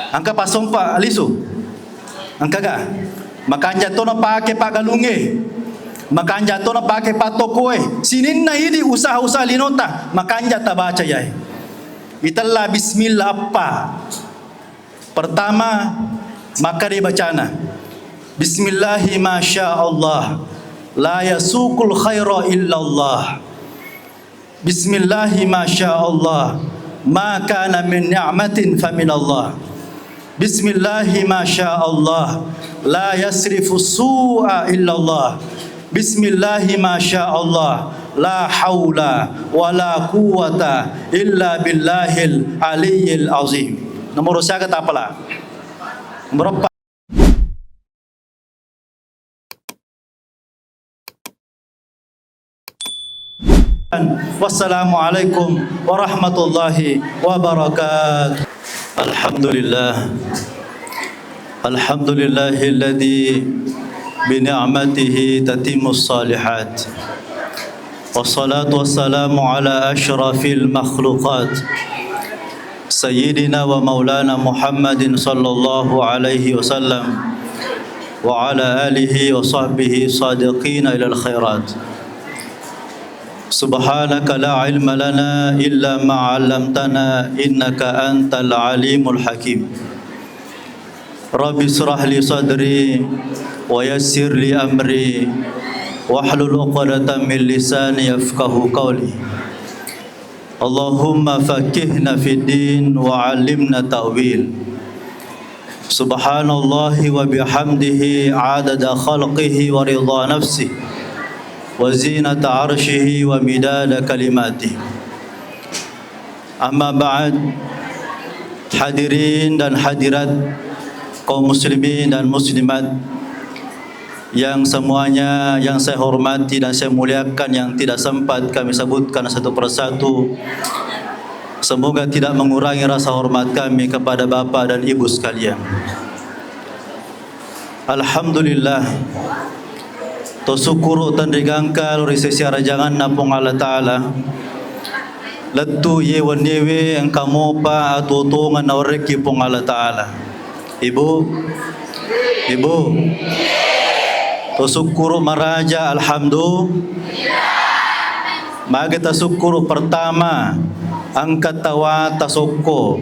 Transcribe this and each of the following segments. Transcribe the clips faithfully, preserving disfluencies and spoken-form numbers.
Engka passompa lisu. Engkaga? Makanja to napake paggalungnge. Makanja to napake pattokoe. Sininna idi usaha-usaha linota, makanja tabaca yae. Itella bismillah eppa. Pertama, makkeda bacana, Bismillahi masya Allah, la yasuqul khaira illallah. Bismillahi masya Allah, ma kana min ni'matin faminallah. Bismillahi masya Allah, la yasrifu su'a illallah. Bismillahi masya Allah, la haula wala quwwata illa billahil aliyyil azim. Nomor siaga tapala? Nomor eppa. Wassalamualaikum warahmatullahi wabarakatuh. Alhamdulillah. Alhamdulillahilladzi bi ni'matihi tatimmus shalihat. Wassalatu wassalamu ala asyrafil makhluqat, Sayyidina wa maulana Muhammadin sallallahu alaihi wasallam, wa ala alihi wa sahbihi sadiqina ilal khairat. Subhanaka la ilma lana illa ma 'allamtana innaka antal alimul hakim. Rabbi israh li sadri wa yassir li amri wahlul 'uqdatam min lisani yafqahu qawli. Allahumma faqihna fid din wa 'allimna ta'wil. Subhanallahi wa bihamdihi 'adada khalqihi wa ridha nafsihi wa zinata 'arsyihi wa midada kalimatihi. Amma ba'd, hadirin dan hadirat, kaum muslimin dan muslimat yang semuanya yang saya hormati dan saya muliakan, yang tidak sempat kami sebutkan satu persatu, semoga tidak mengurangi rasa hormat kami kepada Bapak dan Ibu sekalian. Alhamdulillah. To sukkuru tenrigangka lao ri sesi arajanganna Puang Allah Ta'ala. Lettu iye wenniewe engka mopa atuo-tuongeng nawerekki Puang Allah Ta'ala. Ibu, Ibu, to sukkuru maraja, alhamdulillah. Magi tasukkuru? Pertama, engka tawa tasokko.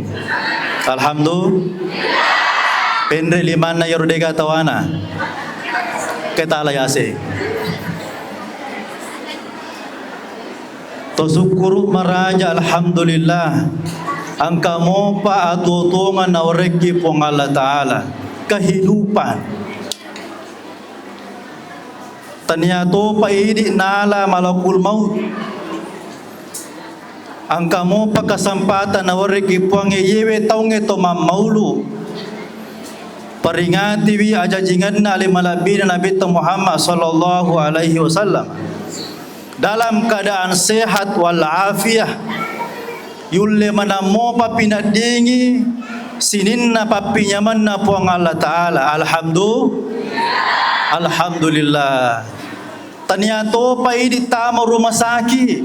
Alhamdulillah. Penre limanna iyaro dega tawana. Ketala yase. To sukkuru maraja, alhamdulillah. Engka mopa atuo-tuongeng nawerekki Puang Allah Ta'ala. Kehidupan. Tania topa idi nala malakul maut. Engka mopa kesempatan nawerekki Puangnge iyewe taungnge to mammaulu. Peringatiwi ajajingenna ale malebbina Nabitta Muhammad sallallahu alaihi wasallam dalam keadaan sehat wal afiyah. Yulle maneng mopa pineddingi sininna pappinyamenna Puang Allah Ta'ala. Alhamdu-, Alhamdulillah. Tania topa idi tama rumah sakit.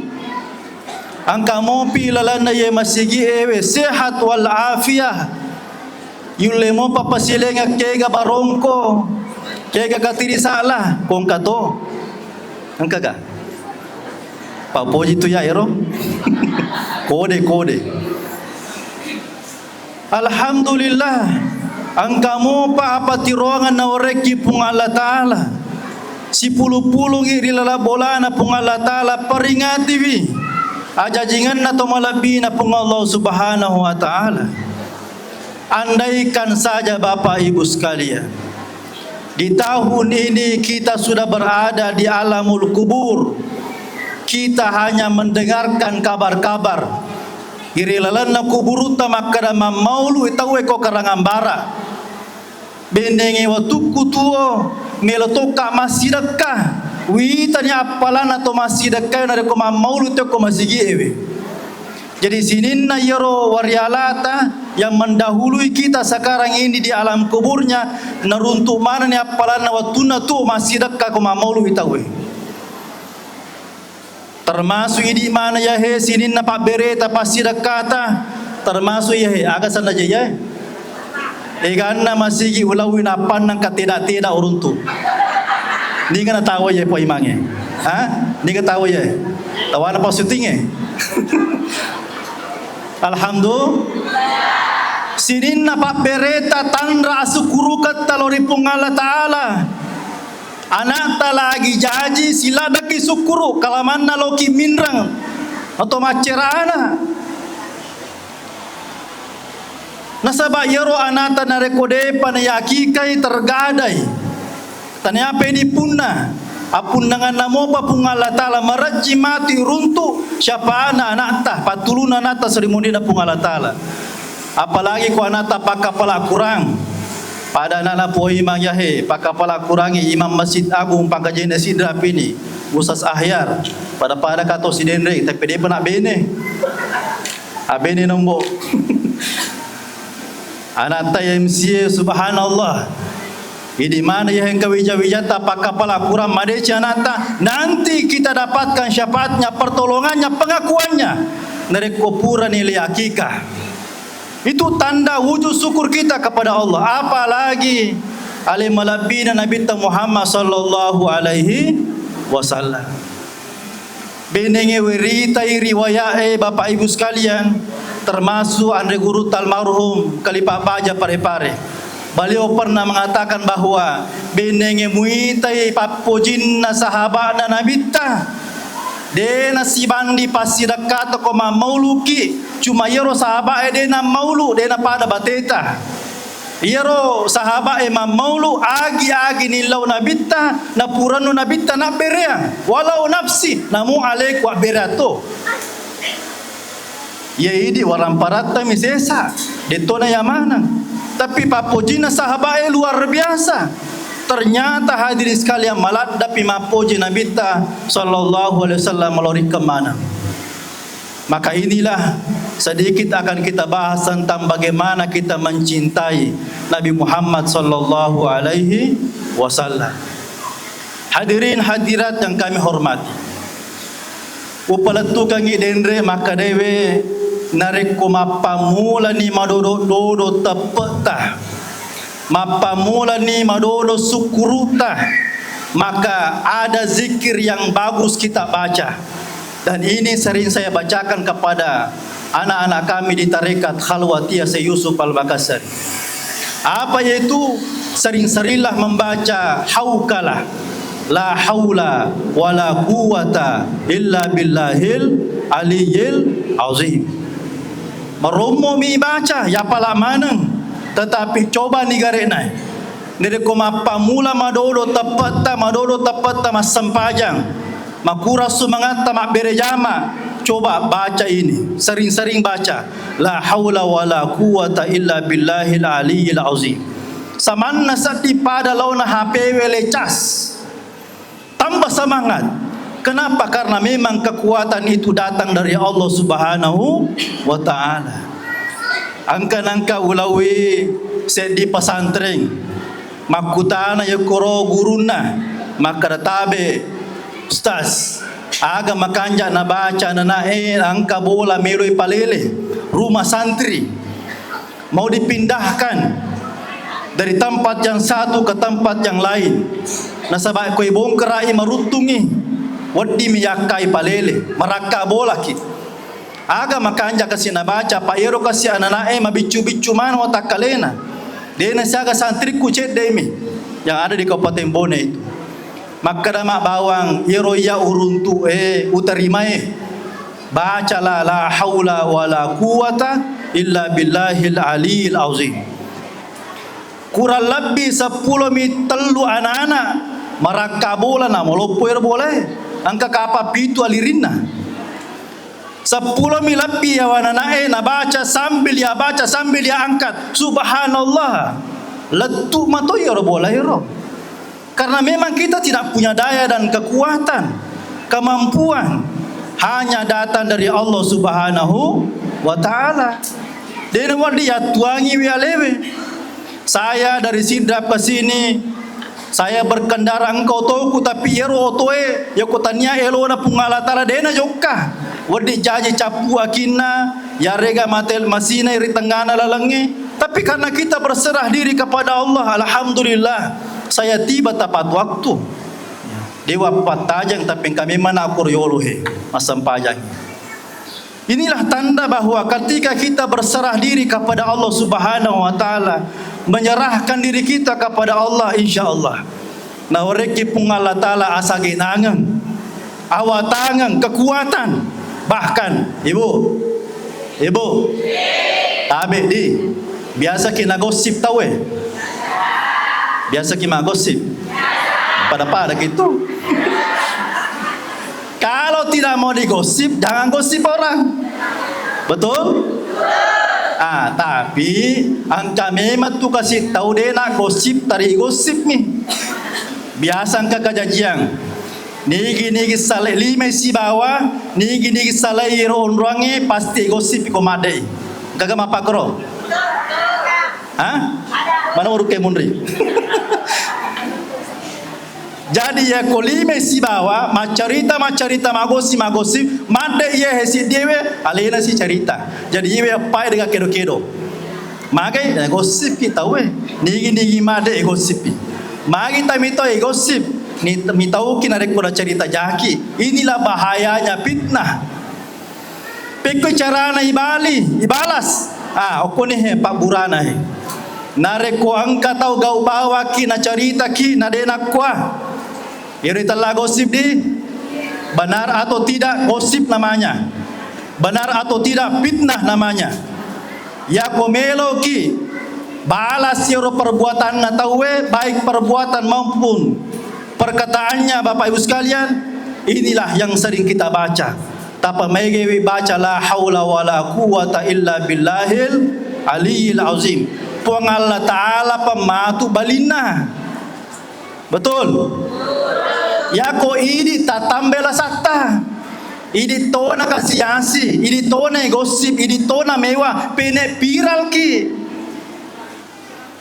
Engka mopi lalenna iye masigi ewe sehat wal afiyah. Yulle mopa pasilengeng kega barongko, kega katiri sala, kongka to. Engkaga? Papoji tu ya ero. Kode, kode. Alhamdulillah, engka mopa apatiroangeng nawerekki Puang Allah Ta'ala. Sipulu-pulungi ri laleng bolana Puang Allah Ta'ala, peringatiwi ajajingenna to malebbina Puang Allah Subhanahu wa Ta'ala. Andaikan saja Bapak Ibu sekalian, di tahun ini kita sudah berada di alamul kubur, kita hanya mendengarkan kabar-kabar. Iri lalenna kuburutta makkeda mammaului tauwe ko Karangan Bara. Bennengngi watukku tuo, melo tokka massidekka. Witani appalanna to massidekkae narekko mammaului tauwe ko masigiewe. Jadi sininna iyaro warialata yang mendahului kita sekarang ini di alam kuburnya, naruntuk manenni appalanna wettunna tuo massidekka ko mammaului tauwe. Termasuk idi mana yahe sininna pabbereta passidekkata, termasuk yahe aga sanna jayae. Teganna masigi ulawi nappanna engka teda-teda uruntu. Niga natawa ye po imange? Ha? Niga tawa ye? Tawana pa syutinge. Alhamdulillah. Sininna pabbereta tanra asukkuruketta lao ri Puang Allah Ta'ala. Anakta lagi jaji, siladdaki sukkuru, kalamanna loki minreng atau maccerana. Nasaba iyaro anata narekko depa nayakikai tergadai, taniape dipunna, appunnanganna mopa Puang Allah Ta'ala marejji mati runtu syafaatna anakta, pattulunna anakta sarimunrinna Puang Allah Ta'ala. Apalagi ko anakta pakkapala Kurang, pada anakna poi imang yahe, pakkapala Kurangi imam Masjid Agung Pangkajene Sidrap ini, Ustaz Ahyar, pada-pada kato sidenre, tapi depa nak bene. Abene nombo. Anakta M C A, subhanallah. Idi mana ya engka wija-wijata pakkapala Kurang madeci anakta, nanti kita dapatkan syafaatnya, pertolongannya, pengakuannya. Narekko purani le akikah. Itu tanda wujud syukur kita kepada Allah. Apalagi ale malebbina Nabitta Muhammad sallallahu alaihi wasallam. Benenge weritai riwaya'e, Bapak Ibu sekalian, termasuk anre gurutta almarhum Khalifah Baja Parepare. Beliau pernah mengatakan bahwa benenge muitai pappojinna sahaba'na Nabitta, de nasibandi passidekkata ko mammauluki, cuma iyaro sahaba'e de nammaulu, de napada bateta. Iyaro sahaba'e mammaulu, agi-agi nillau Nabitta, napurannu Nabitta nabbereang, walau nafsi, namu aleku abbereang to. Iya idi waramparatta mi sesa, dettona iya maneng. Tapi pappojinna sahaba'e luar biasa. Ternyata hadirin sekalian, maladdapi mappoji Nabitta sallallahu alaihi wasallam lao ri kemana. Maka inilah sedikit akan kita bahas tentang bagaimana kita mencintai Nabi Muhammad sallallahu alaihi wasallam. Hadirin hadirat yang kami hormati, upalettukangngi denre makkedaewe, narekko mappammulani madodo-dodo teppe'ta, mappammulani madodo sukkurutta, maka ada zikir yang bagus kita baca. Dan ini sering saya bacakan kepada anak-anak kami di tarekat Khalwatiyah Syekh Yusuf Al-Makassari. Apa yaitu? Sering-seringlah membaca haukalah, la haula wala quwwata illa billahil aliyyil azim. Marommomi baca, yapala maneng, tetapi coba ni gare'na. Narekko mappammula madodo teppe'ta, madodo teppe'ta massempajang, makurang sumangatta mabbere jama, coba baca ini, sering-sering baca, la haula wala quwwata illa billahil aliyyil azim. Samanna seddi pada laona H P we le cas. Tambah semangat. Kenapa? Karena memang kekuatan itu datang dari Allah Subhanahu wa Ta'ala. Engka nangka ulawi seddi pesantren, makkutana yakkoro gurunna, makkeda, "Tabe, Ustaz, aga makanja nabaca nanae engka bola meloi palele rumah santri?" Mau dipindahkan dari tempat yang satu ke tempat yang lain. Nasaba ko ibongkarai maruttungi, weddimi yakkai palele, marakka bolaki. Aga makanja kasi nabaca, pa iyaro kasi anana'e mabiccu-biccu maneng watakkalena. De nasiaga santrikku cedde'mi yang ada di Kabupaten Bone itu. Makkeda mabbawang, iyaro iya uruntu'e utarimae. Bacalah la haula wala quwwata illa billahil aliyil azim. Kurang lebbi seppulo mi tellu anak-anak marakka bola, na maloppo ero bolae. Engka kapang pitu alirinna. Seppulo mi lebbi yawa anak-anak e nabaca sambil ya baca sambil ya angkat. Subhanallah. Lettu mato ero bola ero. Karena memang kita tidak punya daya dan kekuatan, kemampuan, hanya datang dari Allah Subhanahu wa Ta'ala. Dena wedding yattuangi wi alewe. Saya dari Sidrap ke sini, saya berkendara engka otoku, tapi iyaro otoe, yako tania elona Puang Allah Ta'ala, dena jokka. Wedding jaji cappu akinna, yarega mate masina ri tengngana lalengnge, Tapi karena kita berserah diri kepada Allah, alhamdulillah, saya tiba tepat waktu. Dewa pattajang, tapi kami mana aku riolo he, massempajang. Inilah tanda bahwa ketika kita berserah diri kepada Allah Subhanahu wa Ta'ala, menyerahkan diri kita kepada Allah, insya Allah, nawerekki Puang Allah Ta'ala asagenangeng, awatangeng, kekuatan. Bahkan, Ibu, Ibu, tabe di, biasa ki nagosip tau e. Biasa ki magosip. Pada-pada gitu. Kalau tidak mau digosip, jangan gosip orang. Betul? Ah, tapi engka memang tu kasi tau de na gosip, tari gosip mi. Biasa engka kajajiang. Nigi-nigi salai lima sibawa, nigi-nigi salai ro onroangnge pasti gosip ko madei. Gaga mapakro. Hah? Mana uruke munri? Jadi, ya, ko lima sibawa, maccarita, maccarita, magosi, magosi, madde iya he siddiwe, alena si carita. Jadi, iwe appai dengan kedo-kedo. Magai, eh, gosip ki tau e. Nigi-nigi madde e gosip i. Magi tamito e gosip. Ni, mitau ki narekko na carita jaki. Inilah bahayanya fitnah. Pekko carana ibali, ibalas. Ah, okkoni he pabburana he. Narekko engka tau gau bawaki nacaritaki na de nakkua. Iyaro itella gosip di, benar atau tidak gosip namanya. Benar atau tidak fitnah namanya. Yako meloki balas iyaro perbuatanna tauwe, baik perbuatan maupun perkataannya, Bapak Ibu sekalian, inilah yang sering kita baca. Tapa maegewi baca la haula wala quwwata illa billahil aliyil azim. Puang Allah Ta'ala pemmatu balinna. Betul? Yako idi tatambe lasatta. Idi tona kasi-asi, idi tona gosip, idi tona mewah, pene viral ki.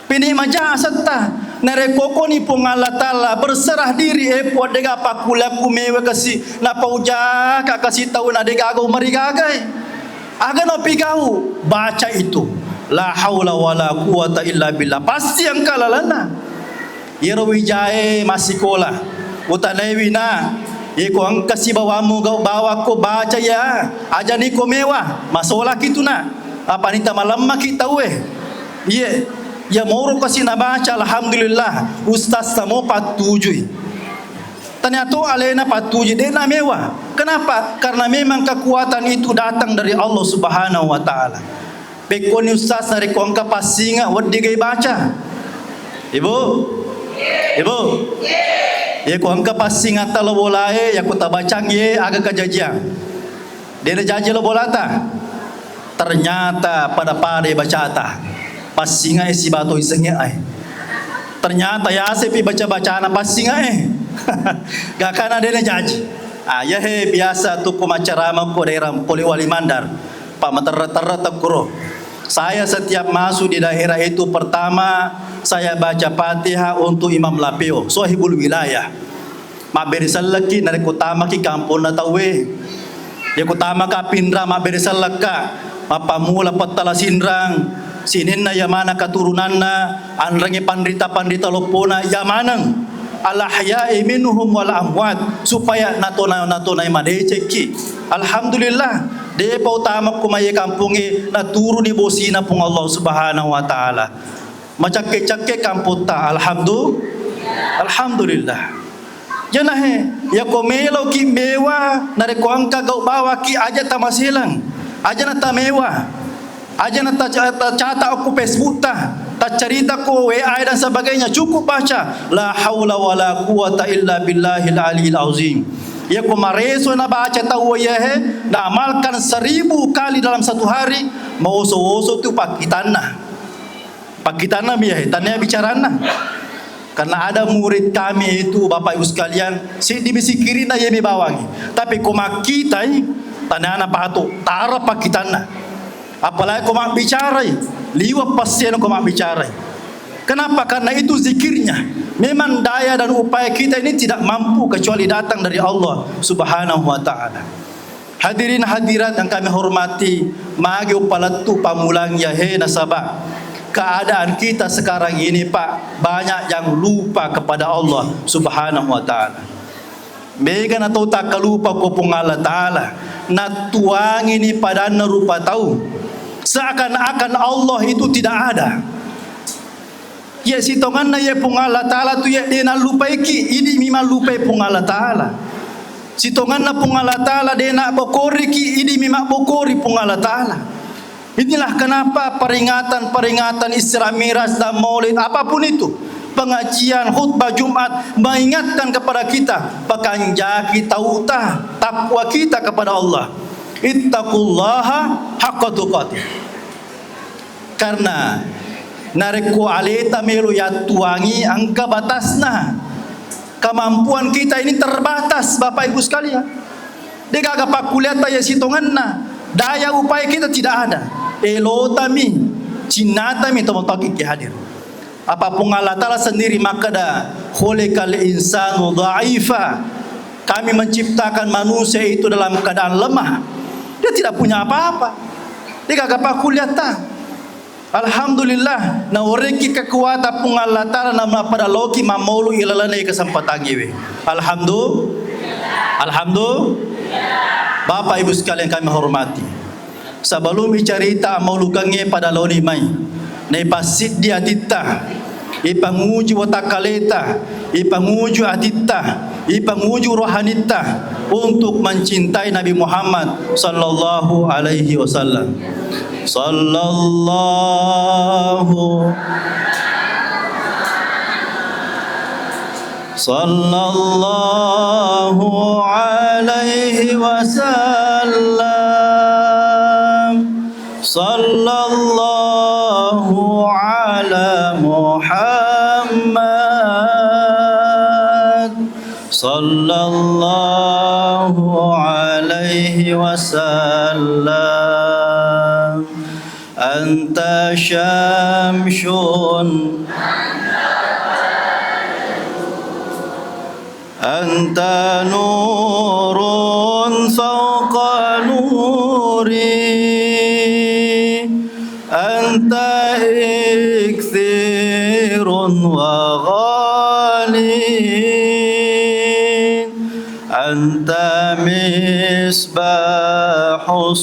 Pene maja asetta. Narekko koni Puang Allah Ta'ala berserah diri, eh, Puang, dega pakkuliakku mewa kasi, napaujaka kasi tau na dega aga umarigagai. Aga no pigau? Baca itu. La haula wala quwata illa billah. Pasti engka lalana. Iyaro wijae massikola. Utanaiwi na, iko engka sibawammu gau bawakko baca ya. Aja niko mewa. Masolaki tu na. Apa nita malemmaki tauwe. Iye, iya moro kasi nabaca, alhamdulillah, ustaz samo pattujui. Ternyata alena pattujui, de na mewa. Kenapa? Karena memang kekuatan itu datang dari Allah Subhanahu wa Ta'ala. Pekkoni ustaz narekko engka passinga, weddi gai baca. Ibu? Ibu? Iya ko engka passinga talo bolae, yako tabacang ye aga kajajiang. Dena jaji lo bolata. Ternyata pada-pada bacata. Passingae sibato isengnge ai. Ternyata yasepi baca-bacana passingae. Gakana dena jaji. Ah, yahe biasa tu ko macarama ko daerah Polewali Mandar. Pa materre-terre tekkuro. Saya setiap masuk di daerah itu, pertama saya baca Fatihah untuk Imam Lapeo, sohibul wilayah. Mabbere sellekki narekko tamaki kamponna tauwe. Yako tamaka Pinrang, mabbere sellekka. Mappammula Pettala Sinrang, sininna iya maneng katurunanna, anrengnge panrita-panrita loppona iya maneng. Al ahya'i minhum wal amwat, supaya natona-, natonai madecekki. Alhamdulillah, depa utama ko maye kampongnge naturuni bosina Puang Allah Subhanahu wa Ta'ala. Macakke-cakke kampotta, alhamdu-, alhamdulillah. Janahe, yako meloki mewa, narekko engka gau bawaki, aja tamaselang, aja natamewa, aja nataca-, tacata okko Facebook ta, tacarita ko W A dan sebagainya, cukup baca la haula wala quwata illa billahil aliyil azim. Yako mareso nabaca tau yahe, naamalkan seribu kali dalam satu hari, maoso-oso tu pakkitanna. Pakkitanna mi yahe, tania bicaranna. Karena ada murid kami itu, Bapak Ibu sekalian, siddi mi sikkirina iya mi bawangi. Tapi ko makkitai, taniana pato, tara pakkitanna. Apalagi ko mabbicarai, liwa' passena ko mabbicarai. Kenapa? Karena itu zikirnya. Memang daya dan upaya kita ini tidak mampu kecuali datang dari Allah Subhanahu wa Ta'ala. Hadirin hadirat yang kami hormati, magi upalettu pamulang yahe nasaba Keadaan kita sekarang ini, Pak, banyak yang lupa kepada Allah Subhanahu wa Ta'ala. Mega na tau takkalupa ko Puang Allah Ta'ala, nattuangini padanna rupa tau, seakan-akan Allah itu tidak ada. Iya sitonganna iya Puang Allah Ta'ala tu iya de' nallupaiki, idi mi mallupai Puang Allah Ta'ala. Sitonganna Puang Allah Ta'ala de' nabbokoriki, idi mi mabbokori Puang Allah Ta'ala. Inilah kenapa peringatan-peringatan Isra Miraj dan Maulid, apapun itu, pengajian, khutbah Jumat, mengingatkan kepada kita, pakanjaki tauta, takwa kita kepada Allah. Ittaqullaha haqqa tuqatih. Karena narekko aleta melo yattuangi, engka batasna. Kemampuan kita ini terbatas, Bapak Ibu sekalian. De'gaga pakkuliatta iya sitonganna. Daya upaya kita tidak ada. Elotami, cinnatami, tomatoaki ki hadir. Apa Puang Allah Ta'ala sendiri makkeda, "Khuliqal insanu dha'ifa." Kami menciptakan manusia itu dalam keadaan lemah. Dia tidak punya apa-apa. De'gaga pakkuliatta. Alhamdulillah, nawerekki kekuatan Puang Allah Ta'ala, na mapada loki mammaulu ilalana kesempatangngewe. Alhamdulillah. Alhamdulillah. Bapak Ibu sekalian kami hormati. Sebelum icarita ammaulukengnge pada loni mai, naipassiddi atitta, ipanguju watakkaleta, ipanguju atitta, ipanguju rohanitta untuk mencintai Nabi Muhammad sallallahu alaihi wasallam. Sallallahu Sallallahu alaihi wasallam. Sallallahu ala Muhammad. Sallallahu alaihi wasallam. Anta syamsun. Anta nurun fawqa nuri. Anta ikthirun wa ghali. Anta misbahus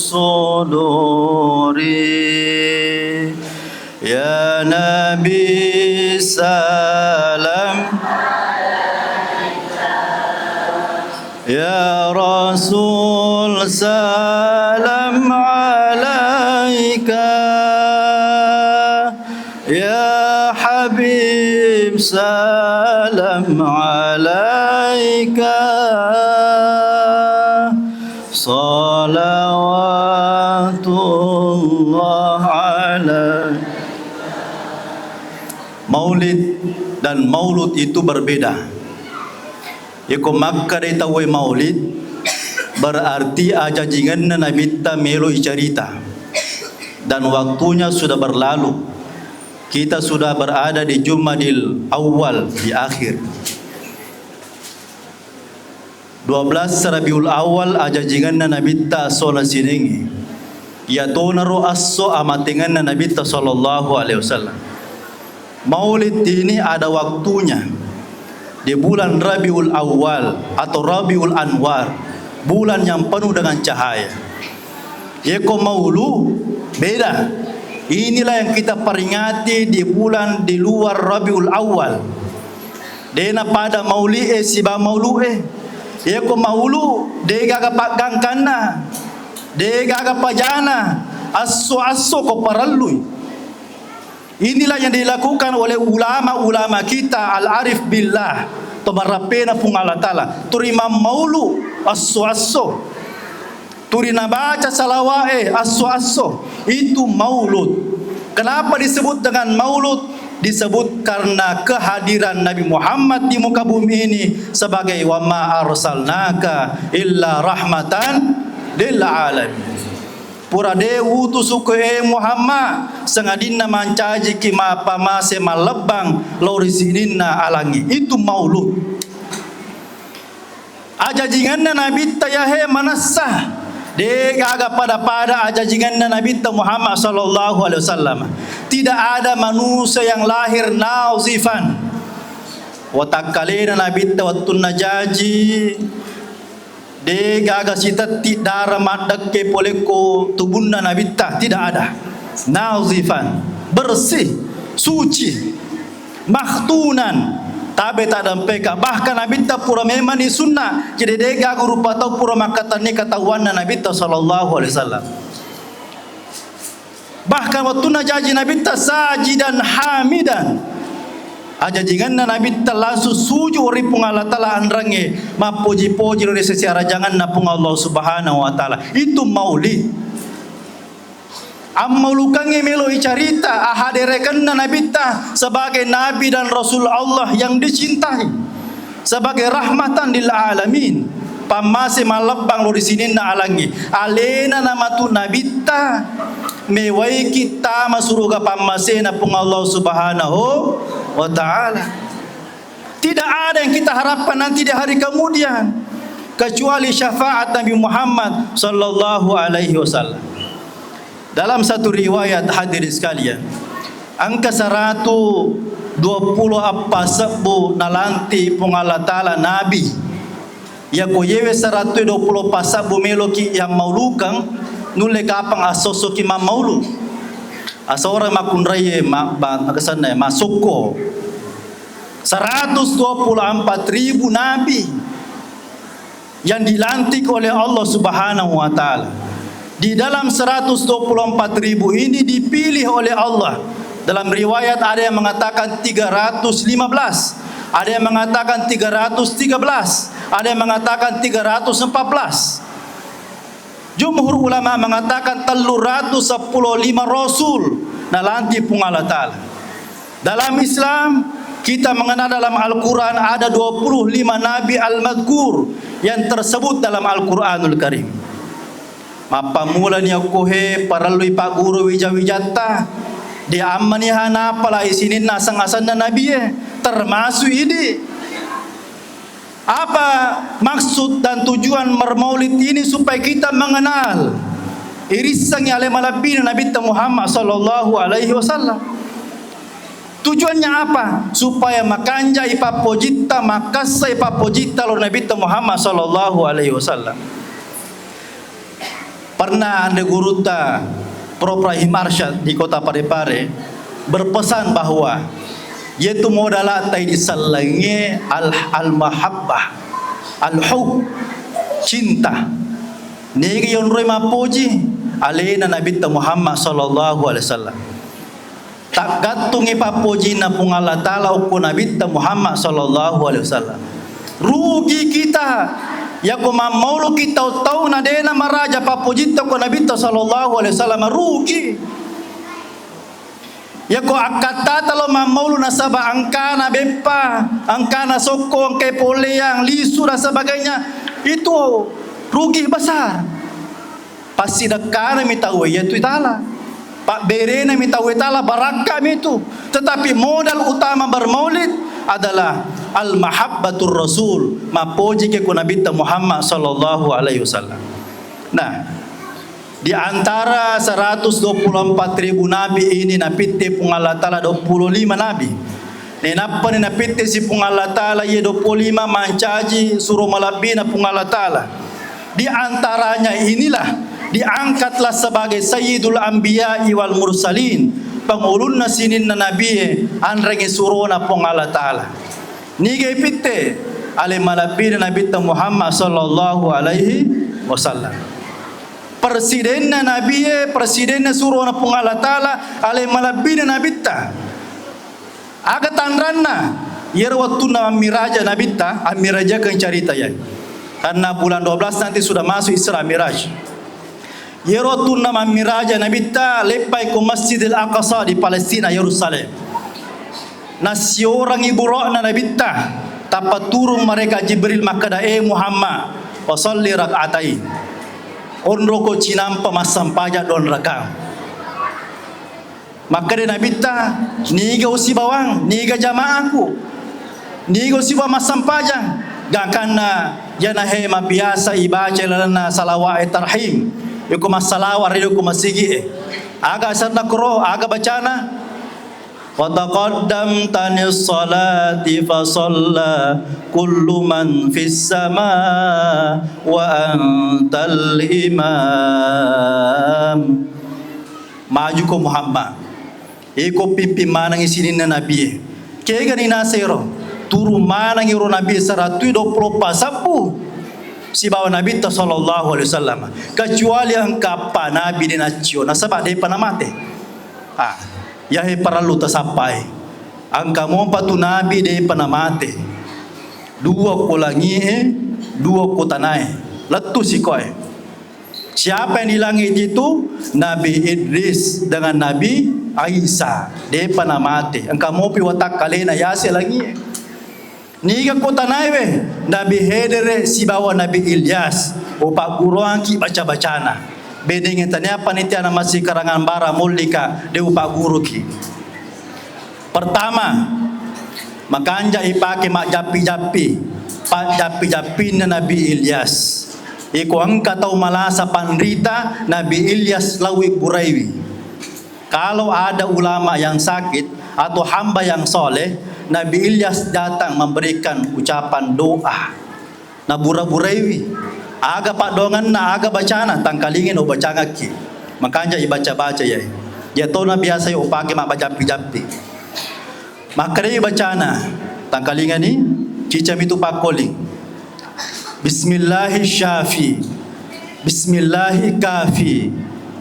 suduri. Ya Nabi salam. Ya Rasul salam alaika. Ya Habib salam alaika. Salawatullah alaika. Maulid dan maulud itu berbeda. Yako makkedai tauwe maulid, berarti ajajingenna nabitta melo icarita. Dan waktunya sudah berlalu. Kita sudah berada di Jumadil Awal di akhir. Dua belas Rabiul Awal ajajingenna nabitta sona siningi. Iyatonaro esso amatengenna nabitta sallallahu alaihi wasallam. Maulid ini ada waktunya. Di bulan Rabiul Awal atau Rabiul Anwar, bulan yang penuh dengan cahaya. Yeko maulu, beda. Inilah yang kita peringati di bulan di luar Rabiul Awal. Dena pada mauli'e siba maulu'e. Yeko maulu, degaga paggangkanna, degaga pajana, asso-asso ko parellui. Inilah yang dilakukan oleh ulama-ulama kita, al-arif billah, to marappena Puang Allah Ta'ala. Turi mammaulu asso-asso. Turi nabaca salawa'e asso-asso. Itu maulud. Kenapa disebut dengan maulud? Disebut karena kehadiran Nabi Muhammad di muka bumi ini sebagai wa ma arsalnaka illa rahmatan lil alamin. Pura de utusuko e Muhammad, sangadinna mancajiki mappamase mallebbang lao ri sininna alangnge. Itu maulud. Ajajingenna nabitta yahe manessa, Degaga pada-pada ajajingenna Nabitta Muhammad sallallahu alaihi wasallam. Tidak ada manusia yang lahir nazifan. Watakkalena Nabitta wettunna jaji, degaga sitetti dara maddekke polekko tubunna Nabitta, tidak ada. Nazifan, bersih, suci. Makhtunan, tabe taddampeka. Bahkan Nabitta pura memani sunna, jadi degaga rupa tau pura makkatenni katahuanna Nabitta sallallahu alaihi wasallam. Bahkan wettunna jaji Nabitta sajidan hamidan, ajajingenna Nabitta langsung sujud ri Puang Allah Taala anrangnge, mappoji-poji ri sesi arajanganna Puang Allah Subhanahu wa Taala. Itu maulid. Ammaulukangnge melo icarita ahaderekenna Nabitta sebagai Nabi dan Rasul Allah yang dicintai, sebagai rahmatan lil alamin, pammase mallebbang lao ri sininna alangnge. Alena namatu Nabitta, mewaiki tama suruga pammasena Puang Allah Subhanahu wa Ta'ala. Tidak ada yang kita harapkan nanti di hari kemudian kecuali syafaat Nabi Muhammad sallallahu alaihi wasallam. Dalam satu riwayat, hadirin sekalian, engka saratu dua puluh eppa sebbu nalanti Puang Allah Taala nabi. Yako yewe saratu dua puluh eppa sebbu meloki yang maulukang, nulle kapang asossoki mammaulu. Asorang makkunraie ma-, ba-, makasenne, masukko. Seratus dua puluh empat ribu nabi yang dilantik oleh Allah Subhanahu wa Ta'ala. Di dalam seratus dua puluh empat ribu ini dipilih oleh Allah. Dalam riwayat ada yang mengatakan tiga ratus lima belas, ada yang mengatakan tiga ratus tiga belas, ada yang mengatakan tiga ratus empat belas. Jumhur ulama mengatakan tellu ratus seppulo lima rasul nalanti Puang Allah Ta'ala. Dalam Islam, kita mengenal dalam Al-Quran ada dua puluh lima nabi al-madhkur yang tersebut dalam Al-Quranul Karim. Mappammulani okko he parellui pagguru wija-wijatta, diammaniha napalai sininna aseng-asenna nabie, termasuk idi. Apa maksud dan tujuan bermaulid ini? Supaya kita mengenal irissengngi ale malebbina Nabitta Muhammad sallallahu alaihi wasallam. Tujuannya apa? Supaya makanjai pappojitta, makkassai pappojitta lao Nabitta Muhammad sallallahu alaihi wasallam. Pernah anre gurutta Prof Rahim Arsyad di Kota Parepare berpesan bahwa yetu modalatta disellengnge al-, al-mahabbah, al-hub, cinta. Nigi yonroi mappoji alena Nabitta Muhammad sallallahu alaihi wasallam. Taggattungngi pappojinna Puang Allah Ta'ala okko Nabitta Muhammad sallallahu alaihi wasallam. Rugi kita. Yako mammauluki tau-tau na dena maraja pappojitta okko Nabitta sallallahu alaihi wasallam, rugi. Yako akkattata lo mammaulu nasaba engkana beppa, engkana sokko, engkai polleang, lisu dan sebagainya, itu rugi besar. Passidekkanami tauwe iyatu itala. Pabberenami tauwe itala, barakka'mi itu. Tetapi modal utama bermaulid adalah al-mahabbatur rasul, mappojiki ko Nabitta Muhammad sallallahu alaihi wasallam. Nah, di antara seratus dua puluh empat ribu nabi ini napitte Puang Allah Ta'ala dua puluh lima nabi. Nainappani napittesi Puang Allah Ta'ala iye dua puluh lima mancaji suro malebbina Puang Allah Ta'ala. Di antaranya inilah diangkatlah sebagai Sayyidul Anbiya'i wal Mursalin, pangulunna sininna nabie anrengnge surona Puang Allah Ta'ala. Niga ipitte? Ale malebbina Nabitta Muhammad sallallahu alaihi wasallam. Presidenna nabie, presidenna surona Puang Allah Ta'ala, ale malebbina Nabitta. Aga tanranna? Iyaro wettunna mammiraja Nabitta, ammirajakeng carita iya. Karena bulan dua belas nanti sudah masuk Isra Miraj. Iyaro wettunna mammiraja Nabitta, leppai ko Masjidil Aqsa di Palestina, Yerusalem. Nassiorangi buro'na Nabitta, tappa turung malaikat Jibril makkeda, "Eh Muhammad, fasalli rak'atain." Onroko cinampa massempajang dua rakaat. Makkeda Nabitta, "Niga usibawang, niga jamaaku? Niga usibawang massempajang?" Gangkanna Jana he mabiasa ibaca lalenna salawat e tarhim. Iko massalawa ri ko masigi e. Aga asenna koro, aga bacana? Wa taqaddamtani sholati fa shalla kullu man fis sama wa antal imam. Majuko Muhammad. Iko pimpin manengngi sininna nabie. Kegani nasero, turung manengngi ro nabi saratui duappulo pasabbu sibawa Nabitta sallallahu alaihi wasallam. Kecuali engka eppa nabi de naccio, nasaba depa namate. Ah, yahe parellu tasappai. Engka mopa tu nabi depa namate. Dua ko langie, dua ko tanae. Lettu sikoe. Siapa yang di langit itu? Nabi Idris dengan Nabi Isa. Depa namate. Engka mopi watakkalena yase langie. Niga ko tanaewe? Nabi Hedere sibawa Nabi Ilyas. Upagguruangki baca-bacana. Bedenge tania panitia na masikarangan bara mullika de upagguruki. Pertama, makanja ipake majjappi-jappi, pajjappi-jappinna Nabi Ilyas. Iko engka tau malasa panrita, Nabi Ilyas lawi buraiwi. Kalau ada ulama yang sakit atau hamba yang soleh, Nabi Ilyas datang memberikan ucapan doa. Nabura-buraiwi. Aga paddoangenna, aga bacana, tangkalingai no bacangakki. Makanja ibaca-baca yae. Iya tona biasa yo upake mabbajappi-jappi. Makkedai bacana, tangkalingani, cicami tu pakkoling. Bismillahi syafi. Bismillahi kafi.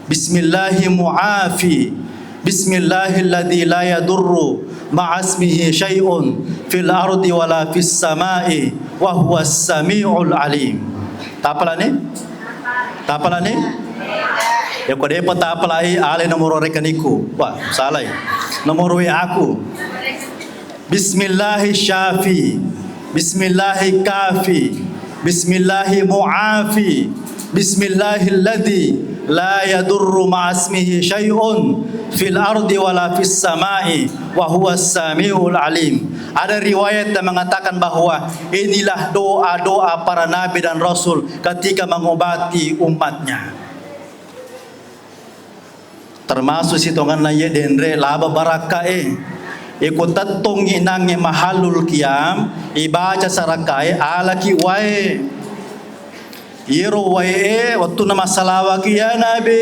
Bismillahi muafi. Bismillahilladzi la yadurru ma'asmihi syai'un fil ardi wala fis sama'i wa huwas sami'ul alim. Tapalani? Tapalani? Ya ko depa tapalai, ale nomor rekenikku. Wah, salai. Nomor W A ku. Bismillahi syafi. Bismillahi kafi. Bismillahi muafi. Bismillahilladzi la yadurru ma'asmihi syai'un fil ardi wala fis sama'i wa huwas sami'ul alim. Ada riwayat yang mengatakan bahwa inilah doa-doa para nabi dan rasul ketika mengobati umatnya. Termasuk sitongenna iye denre laba barakkae. Iko tettongngi nangnge mahallul qiyam, ibaca sarakkae, alaki wae. Iyero wae e, wettunna massalawaki, "Ya Nabi,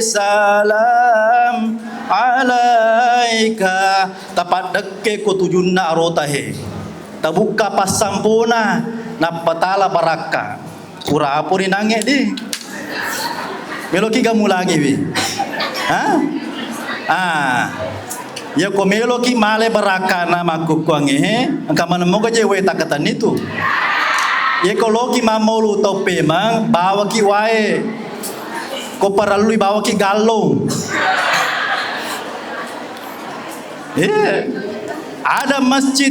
salam alaika." Tapaddekke ko tujunna arota he. Tabukka passampona, nappa tala barakka. Pura aponi nangnge di. Meloki gamulangiwi. Ha? Ah. Iya ko meloki male barakkana makkukkuangnge, engka maneng moga je wae takkatenni tu. Iya ko loki mammolu tau pemang, bawaki wae. Ko parellui bawaki gallong. Eh, ada masjid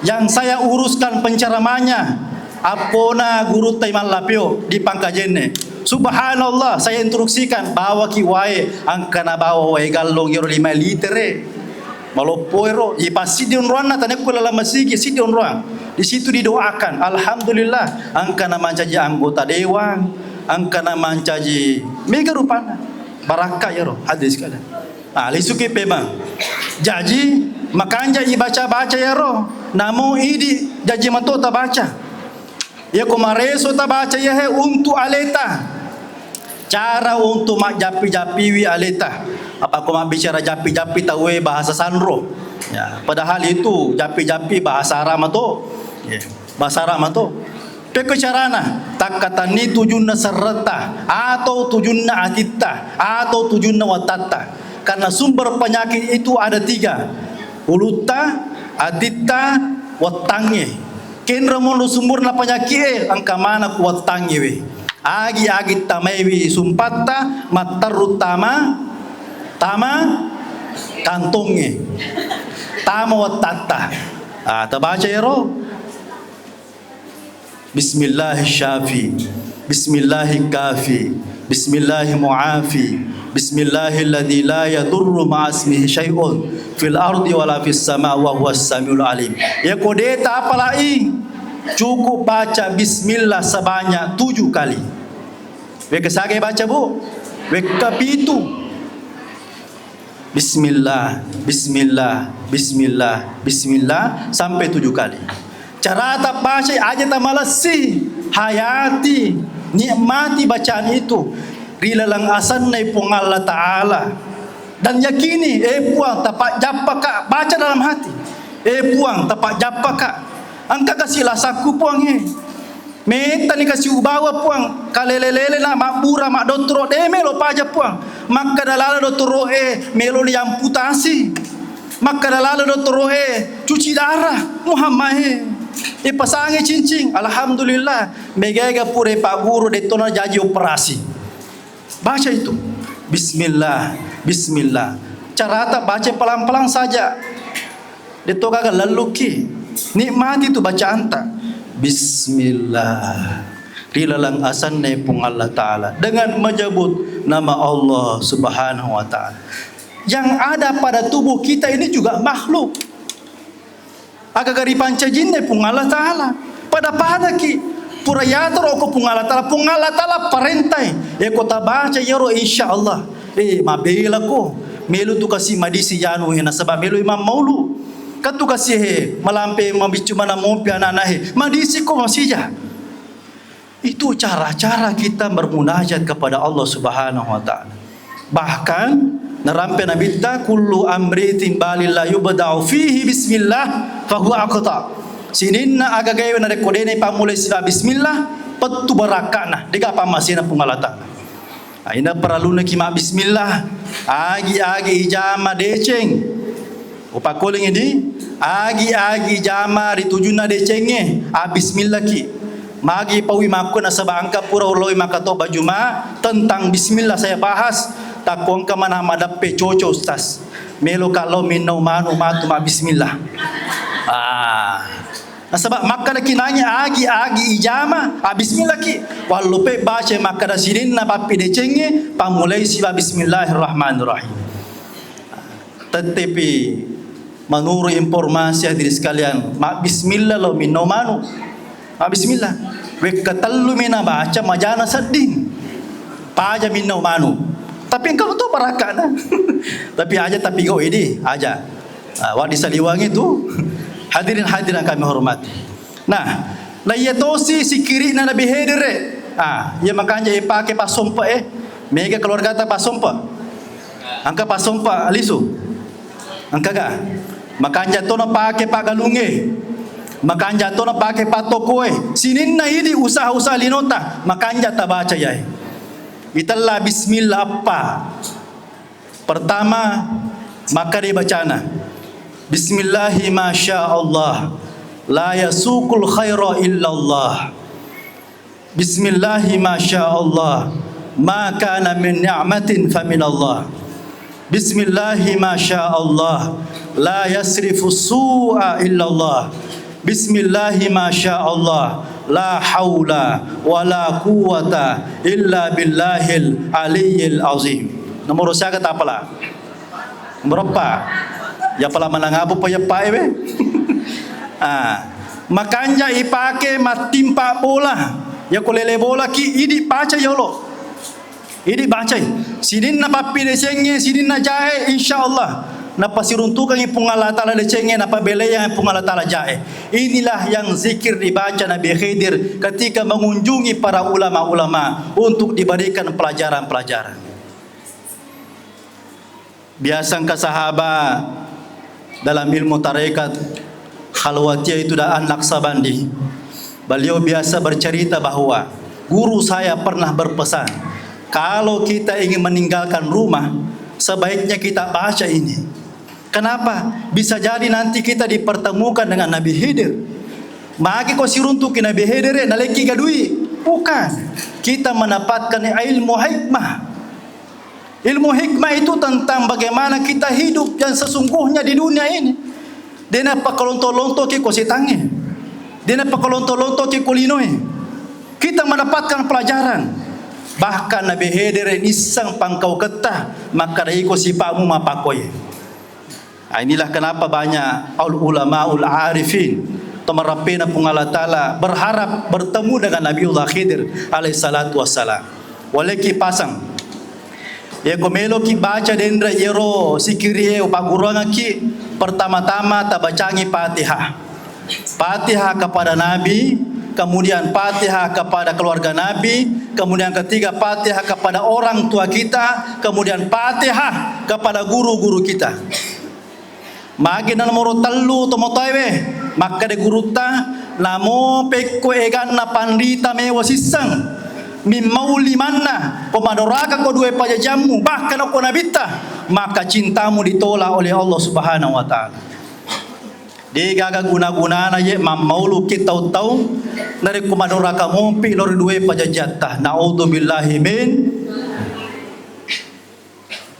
yang saya uruskan penceramahnya, appona gurutta Imam Lapeo di Pangkajene. Subhanallah, saya instruksikan, bawaki wae, angkana bawa wae gallong ero lima litere. Maloppo ero, ipassiddi onroanna, tanekko lalang masigi, siddi onroang. Di situ didoakan, alhamdulillah, angkana mancaji anggota dewan, angkana mancaji mega rupanna. Barakka ero, hadirin sekalian. Ah, lisuki pemang. Jaji, makanja ibaca-baca iyaro. Namo idi jaji mato tabaca. Iya ko mareso tabaca iyahe untuk aleta. Cara untuk majjappi-jappiwi aleta. Apa ko mabbicara jappi-jappi tauwe bahasa sanro. Ya, padahal itu jappi-jappi bahasa Arab mato. Ya, bahasa Arab mato. Pekko carana, takkatanni tujunna serretta, atau tujunna atitta, atau tujunna wattatta. Karena sumber penyakit itu ada tiga, ulutta, atitta, wettangnge. Kenro monro sumberna penyakit e, engka mana ku wettangnge we. Agi-agi tamaiwi sumpatta, matterru tama, tama kantongnge, tama wattatta. Ah, tabaca ero. Bismillahi syafi, bismillahi kafi, bismillahi muafi, bismillahilladzi la yadurru ma'asmihi syai'un fil ardi wala fis sama wa huwas samiul alim. Ya ko de tapalai, Cukup baca bismillah sebanyak tujuh kali. Wekka saga baca, Bu? Wekka pitu. Bismillah, bismillah, bismillah, bismillah, sampai tujuh kali. Carata baca, aja tamalessi, hayati, nikmati bacaan itu ri laleng asenna Puang Allah Ta'ala. Dan yakini, eh Puang, tapajjappaka, baca dalam hati. Eh Puang, tapajjappaka. Engka kasi lasakku, Puang, eh. Mettani kasi ubawa, Puang. Kalele-lele na mabbura maddottoro, de melo paja, Puang. Makkada lala dottoro e, melo ni amputasi. Makkada lala dottoro e, cuci darah. Muhammad e. E pasangi cincin. Alhamdulillah. Mega-ega pura pagguru dettona jaji operasi. Baca itu. Bismillah, bismillah. Carata baca pelan-pelan saja. Detto gaga lelluki. Nikmati tu bacaanta. Bismillah. Ri laleng asenna Puang Allah Ta'ala. Dengan menyebut nama Allah Subhanahu wa Ta'ala. Yang ada pada tubuh kita ini juga makhluk. Agaga ripancajinna Puang Allah Ta'ala. Pada-padaki. Pura yatoro ko Puang Allah Ta'ala. Puang Allah Ta'ala parentai. Eko tabaca yaro, insya Allah. Eh, mabela ko. Melo tu kasi madisi yanu he, nasaba melo imam maulu. Katu kasi he, malampe mabiccu mana mompi anak-anak he. Madisi ko masija. Itu cara-cara kita bermunajat kepada Allah Subhanahu wa Ta'ala. Bahkan, narampe Nabitta, "Kullu amritin balin la yubda'u fihi bismillah, fahuwa aqta." Sininna agagaewe narekko dena pammulai siba bismillah, pettu barakka'na, dega pammasena Puang Allah Ta'ala. Aina parallunaki mabbismillah, agi-agi ijama deceng. Upakkuling idi, agi-agi jama ri tujunna decengnge, abbismillaki. Magi paui makku nasaba engka pura uloi makkatobba Juma, tentang bismillah saya bahas, takko engka mana madeppe coco, Ustaz. Melo ka lao minnau manu matu mabbismillah. Ah. Nasaba makkadaki nangi agi-agi ijama, abbismillaki. Wallupe baca makkada sininna pappi decengnge, pammulai siba bismillahirrahmanirrahim. Tettepi menurut informasi hadirin sekalian, mabbismillah lo minno manu. Mabbismillah. Wekka tellu mi nabaca majana sedding. Paja minno manu. Tapi engka to barakkana. Tapi aja tapi go idi, aja. Ah, wadi saliwangi tu. Hadirin hadirin kami hormati. Nah, naiya tosi sikiri'na Nabi Hedere. Ah, iya makanja ipake passompe e. Mega keluargata passompe. Engka passompa lisu. Engkaga? Makanja to napake paggalungnge. Makanja to napake pattokoe. Sininna idi usaha-usaha linota, makanja tabaca yae. Itella bismillah eppa. Pertama, makkeda bacana, "Bismillahi masya Allah, la yasukul khaira illallah." Bismillahi masya Allah, ma kana min ni'matin faminallah. Bismillahi masya Allah, la yasrifu su'a illallah. Bismillahi masya Allah, la haula wala quwwata illa billahil aliyyil azim. Nomor siaga tapala? Berapa? Ya pala manang apa pa ya pa ewe? Ah, makanja ipake mattimpa bola. Ya ko lele bola ki idi baca yolo. Idi bacai. Sininna pappi decengnge, sininna jae, insya Allah. Napasiruntukangi Puang Allah Ta'ala decengnge, napabelaiangi Puang Allah Ta'ala jae. Inilah yang zikir dibaca Nabi Khidir ketika mengunjungi para ulama-ulama untuk diberikan pelajaran-pelajaran. Biasa engka sahabat dalam ilmu tarekat, Khalwatiyah itu dan An-Naqsabandi. Beliau biasa bercerita bahwa guru saya pernah berpesan, "Kalau kita ingin meninggalkan rumah, sebaiknya kita baca ini." Kenapa? Bisa jadi nanti kita dipertemukan dengan Nabi Khidir. Magi ko siruntuki Nabi Khidir, naleki gadui? Bukan. Kita mendapatkan ilmu hikmah. Ilmu hikmah itu tentang bagaimana kita hidup yang sesungguhnya di dunia ini. Dena pakalonto-lontoki ko setangnge. Dena pakalonto-lontoki ko linoe. Kita mendapatkan pelajaran. Bahkan Nabi Khidir nisseng pangkauketta, makkada iko sipa'mu mapakkoe. Ah, inilah kenapa banyak al ulamaul arifin, Tomarappena Puang Allah Ta'ala berharap bertemu dengan Nabiullah Khidir alaihi salatu wassalam. Waleki pasang. Yako meloki baca denre yero sikiri e upagguruangaki, pertama-tama tabacangi Fatihah. Fatihah kepada Nabi, kemudian Fatihah kepada keluarga Nabi, kemudian ketiga Fatihah kepada orang tua kita, kemudian Fatihah kepada guru-guru kita. Magi na nomoro tellu tomatoae we, makkeda gurutta, namo pekko eganna panrita mewa sisseng, mimmau limanna, ko madoraka ko dua pajajiammu, bahkan ko nabitta, maka cintamu ditolak oleh Allah Subhanahu wa Ta'ala. Degaga guna-gunana ye mammauluki tau-tau, narekko madoraka mopi lori dua pajajiatta. Naudzubillahi min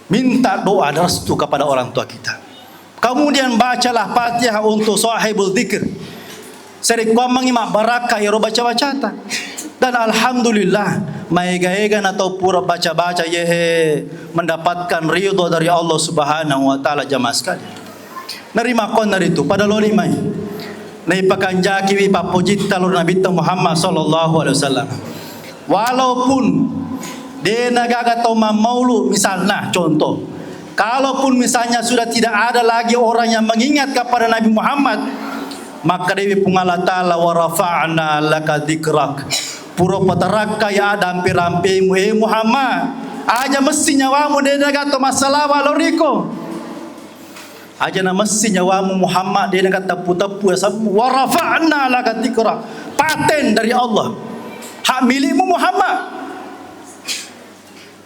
Minta doa restu kepada orang tua kita. Kemudian bacalah Fatihah untuk sahibul dzikir. Sarekkuammengngi mabbarakka ero baca-bacata. Dan alhamdulillah, maega-ega na tau pura baca-baca yehe mendapatkan ridho dari Allah Subhanahu wa Ta'ala, jamaah sekalian. Narimakkuannaritu, pada loni mai. Naipakanjakiwi pappojitta lao ri Nabitta Muhammad sallallahu alaihi wasallam. Walaupun de' nagaga tau mammaulu, misalna, contoh, kalaupun misalnya sudah tidak ada lagi orang yang mengingat kepada Nabi Muhammad, makkedai Puang Allah Ta'ala, "Wa rafa'na laka dzikrak." Pura patarakka ya dampe-rampemu, eh Muhammad. Aja messi nyawamu de' nagaga tau massalawa lao riko. Aja na messi nyawamu Muhammad, de' nagaga teppu-teppu asemmu. Wa rafa'na laka dzikra. Paten dari Allah. Hak milikmu Muhammad.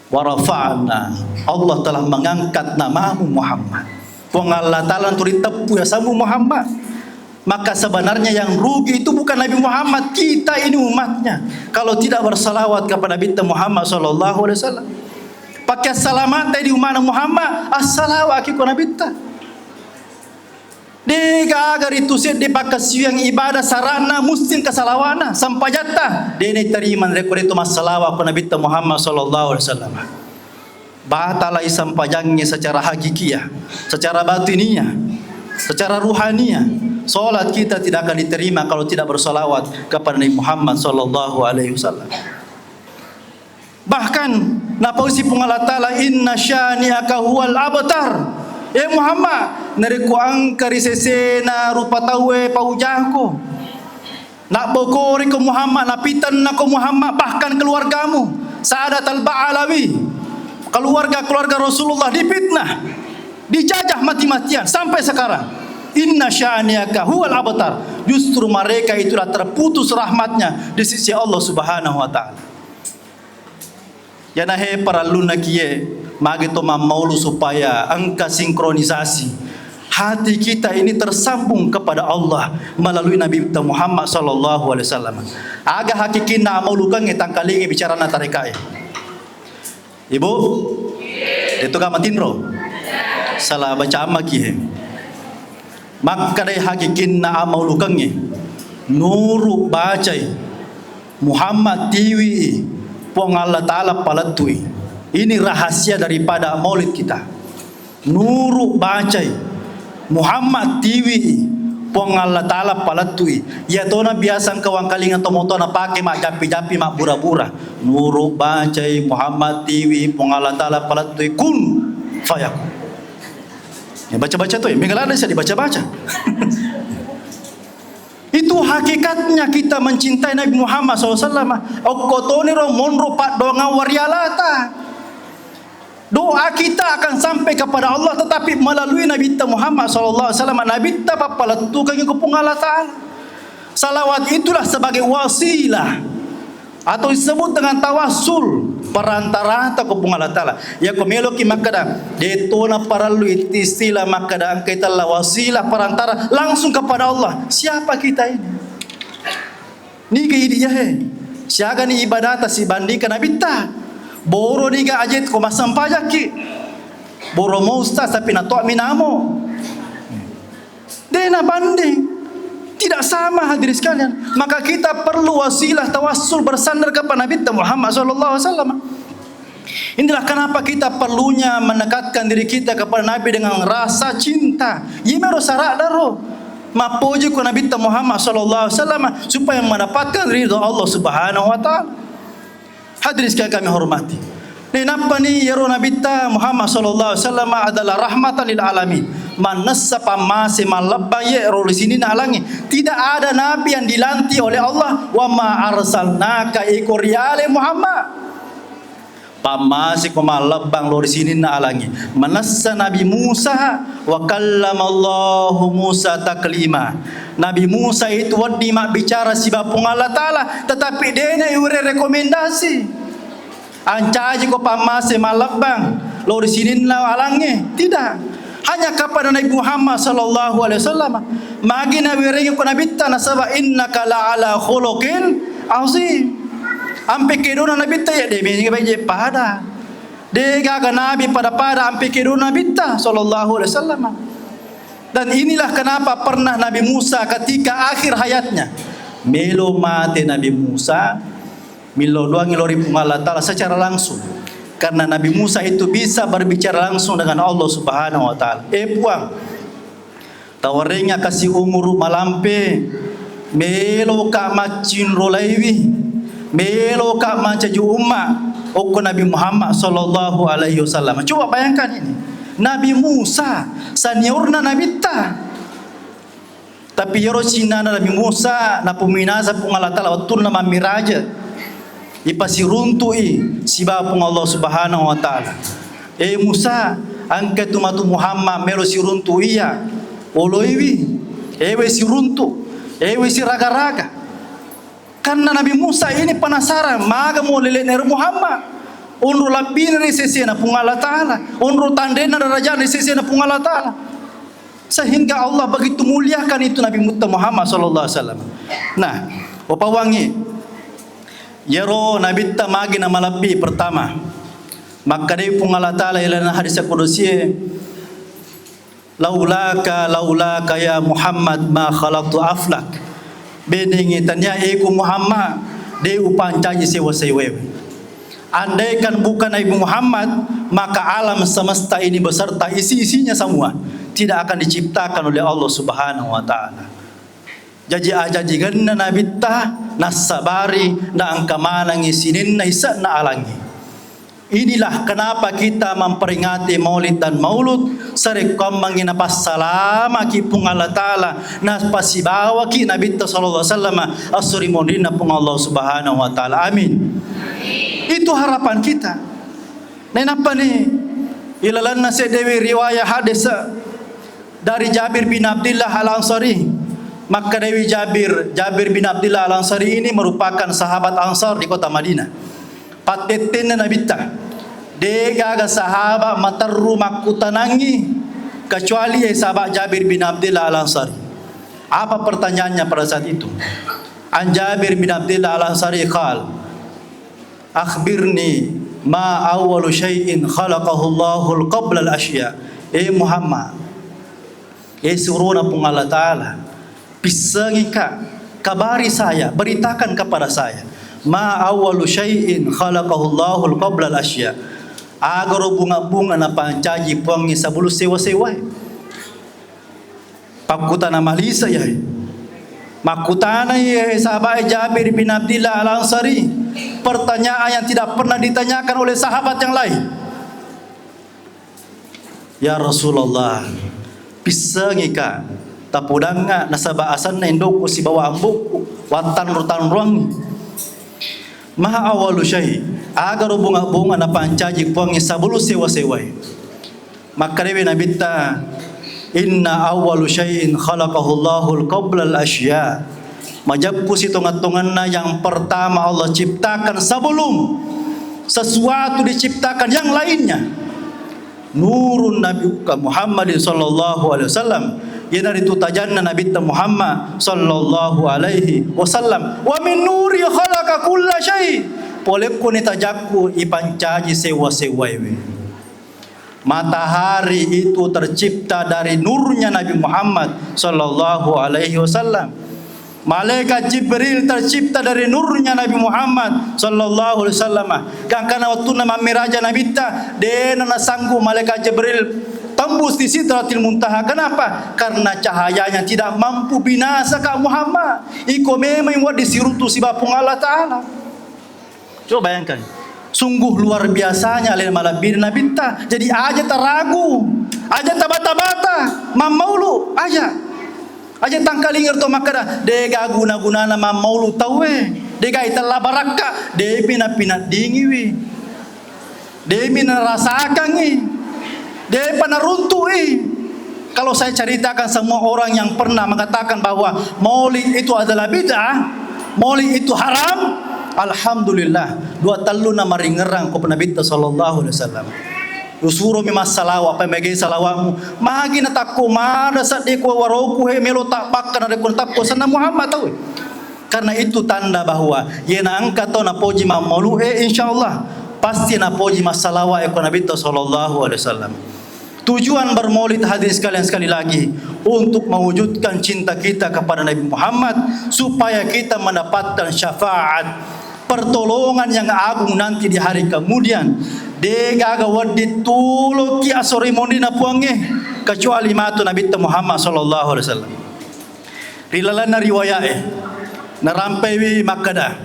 Wa rafa'na. Allah telah mengangkat namamu Muhammad. Puang Allah Ta'ala tuli teppu asemmu Muhammad. Maka sebenarnya yang rugi itu bukan Nabi Muhammad, kita ini umatnya. Kalau tidak bersalawat kepada Nabi Muhammad sallallahu alaihi wasallam. Pakai assalawat di umatna Muhammad, assalawat ki ko Nabitta. De' gaga ritu seddi pakkasiwiang ibadah sarana musti engka salawana, sampajatta de' naiterima narekko de' to massalawa ko Nabitta Muhammad sallallahu alaihi wasallam. Batalai sampajangnge secara hakikiah, secara batiniah, secara ruhaniah. Salat kita tidak akan diterima kalau tidak bersalawat kepada Nabi Muhammad sallallahu alaihi wasallam. Bahkan napausi Puang Allah Ta'ala, "Inna syani'aka huwal abtar." Eh Muhammad, narekko engka ri sesena rupa tauwe paujako, nabbokoriko Muhammad, napitennako Muhammad, bahkan keluargamu, Sa'adatal Ba'alawi, keluarga-keluarga Rasulullah dipitnah, dijajah mati-matian sampai sekarang. "Inna syani'aka huwal abtar." Justru mereka itulah terputus rahmatnya di sisi Allah Subhanahu wa Ta'ala. Iyanahe parellunna kie, magi to mammaulu supaya engka sinkronisasi hati kita ini tersambung kepada Allah melalui Nabi Muhammad sallallahu alaihi wasallam. Aga hakikinna amaulukengnge, tangkalingi bicarana tarekae. Ibu, itu ka matinro? Salah baca amma kie. Makkedai hakikinna amaulukengnge, nuru bacai, Muhammad tiwi, Puang Allah Ta'ala palettui. Ini rahasia daripada maulid kita. Nuru bacai, Muhammad tiwi, Puang Allah Ta'ala palettui. Iyatona biasa engka wangkalinga tomatoa napake majjapi-japi mabbura-bura. Nuru bacai, Muhammad tiwi, Puang Allah Ta'ala palettui, kun fayakun. Ya, baca-baca tu, ya. Mega ladde' sia dibaca-baca. Itu hakikatnya kita mencintai Nabi Muhammad sallallahu alaihi wasallam. Okko toniro monro paddoangeng warialata. Doa kita akan sampai kepada Allah, tetapi melalui Nabi Muhammad sallallahu alaihi wasallam, Nabi pappalettukeng ko Puang Allah Ta'ala. Salawat itulah sebagai wasilah atau disebut dengan tawassul, perantarata ko Puang Allah Ta'ala. Yako meloki makkeda, de' tona parellu istilah makkeda engka itella wasilah perantara langsung kepada Allah. Siapa kita ini? Niga idi yahe? Siagani ibadata sibandingkan nabitta? Boro niga ajet ko massampajakki? Boro mo ustaz tapi natoa minamo. De' nabanding. Tidak sama, hadirin sekalian. Maka kita perlu wasilah tawassul bersandar kepada Nabi Muhammad sallallahu alaihi wasallam. Inilah kenapa kita perlunya mendekatkan diri kita kepada Nabi dengan rasa cinta. Yemero sara' daro. Mappoji ko Nabitta Muhammad sallallahu alaihi wasallam supaya mendapatkan ridho Allah Subhanahu wa Ta'ala. Hadirin sekalian kami hormati. Nainappani iyaro Nabitta Muhammad sallallahu alaihi wasallam adalah rahmatan lil alamin. Mannessa pammase mallebbang ye ro ri sininna alangnge. Tidak ada nabi yang dilantik oleh Allah, "Wa ma arsalnaka iko riale Muhammad." Pammasiko mallebbang lao ri sininna alangnge. Manessa Nabi Musa, "Wa kallamallahu Musa taklima." Nabi Musa itu wedding mabbicara sibawa Puang Allah Ta'ala, tetapi de'na iwereng rekomendasi. Ancajiko pammase mallebbang lao ri sininna alangnge. Tidak. Hanya kepada Nabi Muhammad sallallahu alaihi wasallam. Magi nawerengi ko Nabitta nasaba innaka la'ala khuluqin azim. Ampe kedona Nabitta ya de' mega baje pada. De' gaga nabi pada-pada ampe kedona Nabitta sallallahu alaihi wasallam. Dan inilah kenapa pernah Nabi Musa ketika akhir hayatnya melo mate Nabi Musa, millau doangngi lao ri Puang Allah Ta'ala secara langsung. Karena Nabi Musa itu bisa berbicara langsung dengan Allah Subhanahu wa Ta'ala. Eh Puang, tawarengnga kasi umuru malampe, meloka maccinrolaiwi, meloka mancaji umma okko Nabi Muhammad sallallahu alaihi wasallam. Coba bayangkan ini. Nabi Musa, seniorna Nabitta. Tapi iyaro sininna Nabi Musa napuminasa Puang Allah Ta'ala wettunna mammiraja. Ipasiruntu'i sibawa Puang Allah Subhanahu wa Ta'ala. Eh Musa, engka tu matu Muhammad melo siruntu iya. Oloiwi, ewe siruntu, ewe siraga-raga. Karena Nabi Musa ini penasaran, maga mo lele'na ero Muhammad. Onro labbina ri sesena Puang Allah Ta'ala, onro tanrena darajana ri sesena Puang Allah Ta'ala. Sehingga Allah begitu muliakan itu Nabi Mutta Muhammad sallallahu alaihi wasallam. Nah, opawangi, iyaro Nabitta magi namalebbi pertama. Makkedai Puang Allah Ta'ala ilalenna hadis kudusie, "Laulaka, laulaka ya Muhammad ma khalaqtu aflak." Benengngi tania eku Muhammad, de' upancaji sewa-sewaewe. Andaikan bukan Nabi Muhammad, maka alam semesta ini beserta isi-isinya semua tidak akan diciptakan oleh Allah Subhanahu wa Ta'ala. Jaji ajajigenna Nabitta nassabari naengka manengngi sininna ise'na alangnge. Inilah kenapa kita memperingati Maulid dan Maulud, sarekkoammengngi napassalamaki Puang Allah Ta'ala, napasibawaki Nabitta sallallahu alaihi wasallam esso ri monrinna Puang Allah Subhanahu wa Ta'ala. Amin. Itu harapan kita. Nainappani ilalenna seddewi riwayat hadis dari Jabir bin Abdullah Al-Ansari. Makkedai Jabir, Jabir bin Abdullah Al-Ansari ini merupakan sahabat Ansar di kota Madinah. Pattettenna Nabitta, de' gaga sahabat materru makkutanangngi kecuali, eh, sahabat Jabir bin Abdullah Al-Ansari. Apa pertanyaannya pada saat itu? An Jabir bin Abdullah Al-Ansari qal, "Akhbirni ma awwalu syai'in khalaqahu Allahu qabla al-asya." Eh Muhammad, eh surona Puang Allah Ta'ala, pissengika, kabari saya, beritakan kepada saya. Ma awwalu syai'in khalaqahu Allahu qabla al-asya. Agaro bunga-bunga napancaji Puangnge sebelum sewa-sewae. Pakkutana malisa iya. Makkutanai iya sahabat Jabir bin Abdullah Al-Ansari, pertanyaan yang tidak pernah ditanyakan oleh sahabat yang lain. "Ya Rasulullah, pissengika, tapodangnga nasaba asenna indokku sibawa ambokku wattanro-tanroangngi." Maha awwalu syai, agaro bunga-bunga napancaji Puangnge sebelum sewa-sewae. Makkedai Nabitta, "Inna awwalu syai'in khalaqahu Allahul qablal asya." Majeppu sitonga-tonganna yang pertama Allah ciptakan sebelum sesuatu diciptakan yang lainnya. Nurun Nabi Muhammadin sallallahu alaihi wasallam, iyanaritu tajanna Nabitta Muhammad sallallahu alaihi wasallam. "Wa min nuri khalaqa kulla syai." Polekko ni tajakku ipancaji sewa-sewaewe. Matahari itu tercipta dari nurnya Nabi Muhammad sallallahu alaihi wasallam. Malaikat Jibril tercipta dari nurnya Nabi Muhammad sallallahu alaihi wasallam. Gangkana wettunna mammiraja Nabitta, de'na nasanggu malaikat Jibril Tembus di Sidratil Muntaha. Kenapa? Karena cahayanya tidak mampu binasa, Kak Muhammad. Iko memang wedding siruntu sibawa Puang Allah Ta'ala. Coba bayangkan. Sungguh luar biasanya alena malebbi Nabitta. Jadi aja taragu, aja tabata-bata, mammaulu, aja. Aja tangkalinga to makkeda, dega guna-gunana mammaulu tauwe, dega itella barakka, depi napinaddingiwi. De'mi narasakangngi, de'pa naruntu'i. Kalau saya ceritakan semua orang yang pernah mengatakan bahwa maulid itu adalah bid'ah, maulid itu haram, alhamdulillah, dua telluna maringerrang ko Nabitta sallallahu alaihi wasallam. Usuromi massalawa, apa mege salawatmu? Magi natakko mada seddi ko waroku he melo tabbakka narekko natakko senna Muhammad tau. Karena itu tanda bahwa yena engka tau napoji mammaulu'e, insyaallah pasti napoji massalawa e ko Nabitta sallallahu alaihi wasallam. Tujuan bermaulid, hadirin sekalian, sekali lagi untuk mewujudkan cinta kita kepada Nabi Muhammad supaya kita mendapatkan syafaat, pertolongan yang agung nanti di hari kemudian. De'gaga wedding tuloki asori monrina Puangnge kecuali matu Nabitta Muhammad sallallahu alaihi wasallam. Ri lalenna riwaya'e, narampaiwi makkeda,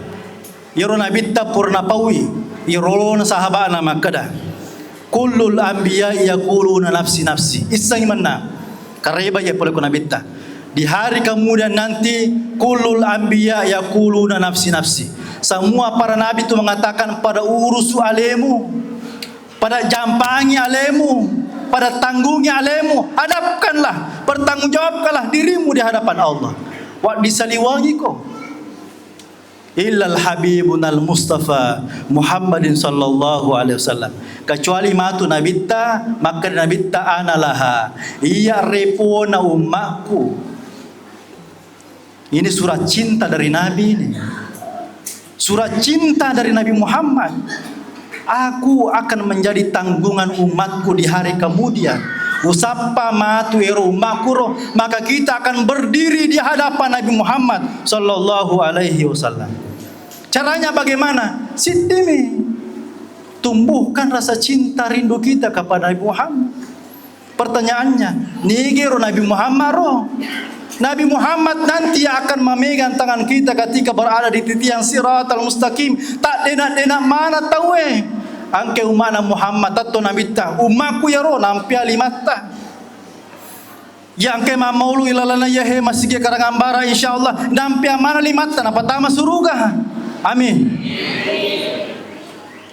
iyaro Nabitta pura napaui, iyaro sahaba'na makkeda, "Kullul anbiya'i yaquluna nafsi nafsi." Issengngi mennang, kareba iya pole ko Nabitta. Di hari kemudian nanti, "Kullul anbiya yaquluna nafsi nafsi." Semua para nabi itu mengatakan, pada urusu alemu. Pada jampangi alemu, pada tanggungi alemu, hadapkanlah, pertanggungjawabkanlah dirimu di hadapan Allah. Wa disaliwangiko. Illal habibunal Mustafa Muhammadin sallallahu alaihi wasallam. Kecuali matu Nabitta, maka Nabitta ana laha. Iya repona ummakku. Ini surat cinta dari Nabi ini. Surat cinta dari Nabi Muhammad. "Aku akan menjadi tanggungan umatku di hari kemudian. Usappa matu ero umatku ro, maka kita akan berdiri di hadapan Nabi Muhammad sallallahu alaihi wasallam." Caranya bagaimana? Siddimi. Tumbuhkan rasa cinta rindu kita kepada Nabi Muhammad. Pertanyaannya, nigero Nabi Muhammad ro? Nabi Muhammad nanti yang akan memegang tangan kita ketika berada di titian Siratal Mustaqim. Tak denak-denak mana tauwe. Angke ummana Muhammad, tatto Nabitta, ummakku yaro, nampia limatta. Ya angke mammaulu ilalana yahe masigi Karangan Bara, insya Allah, nampia mana limatta, napatama suruga. Amin.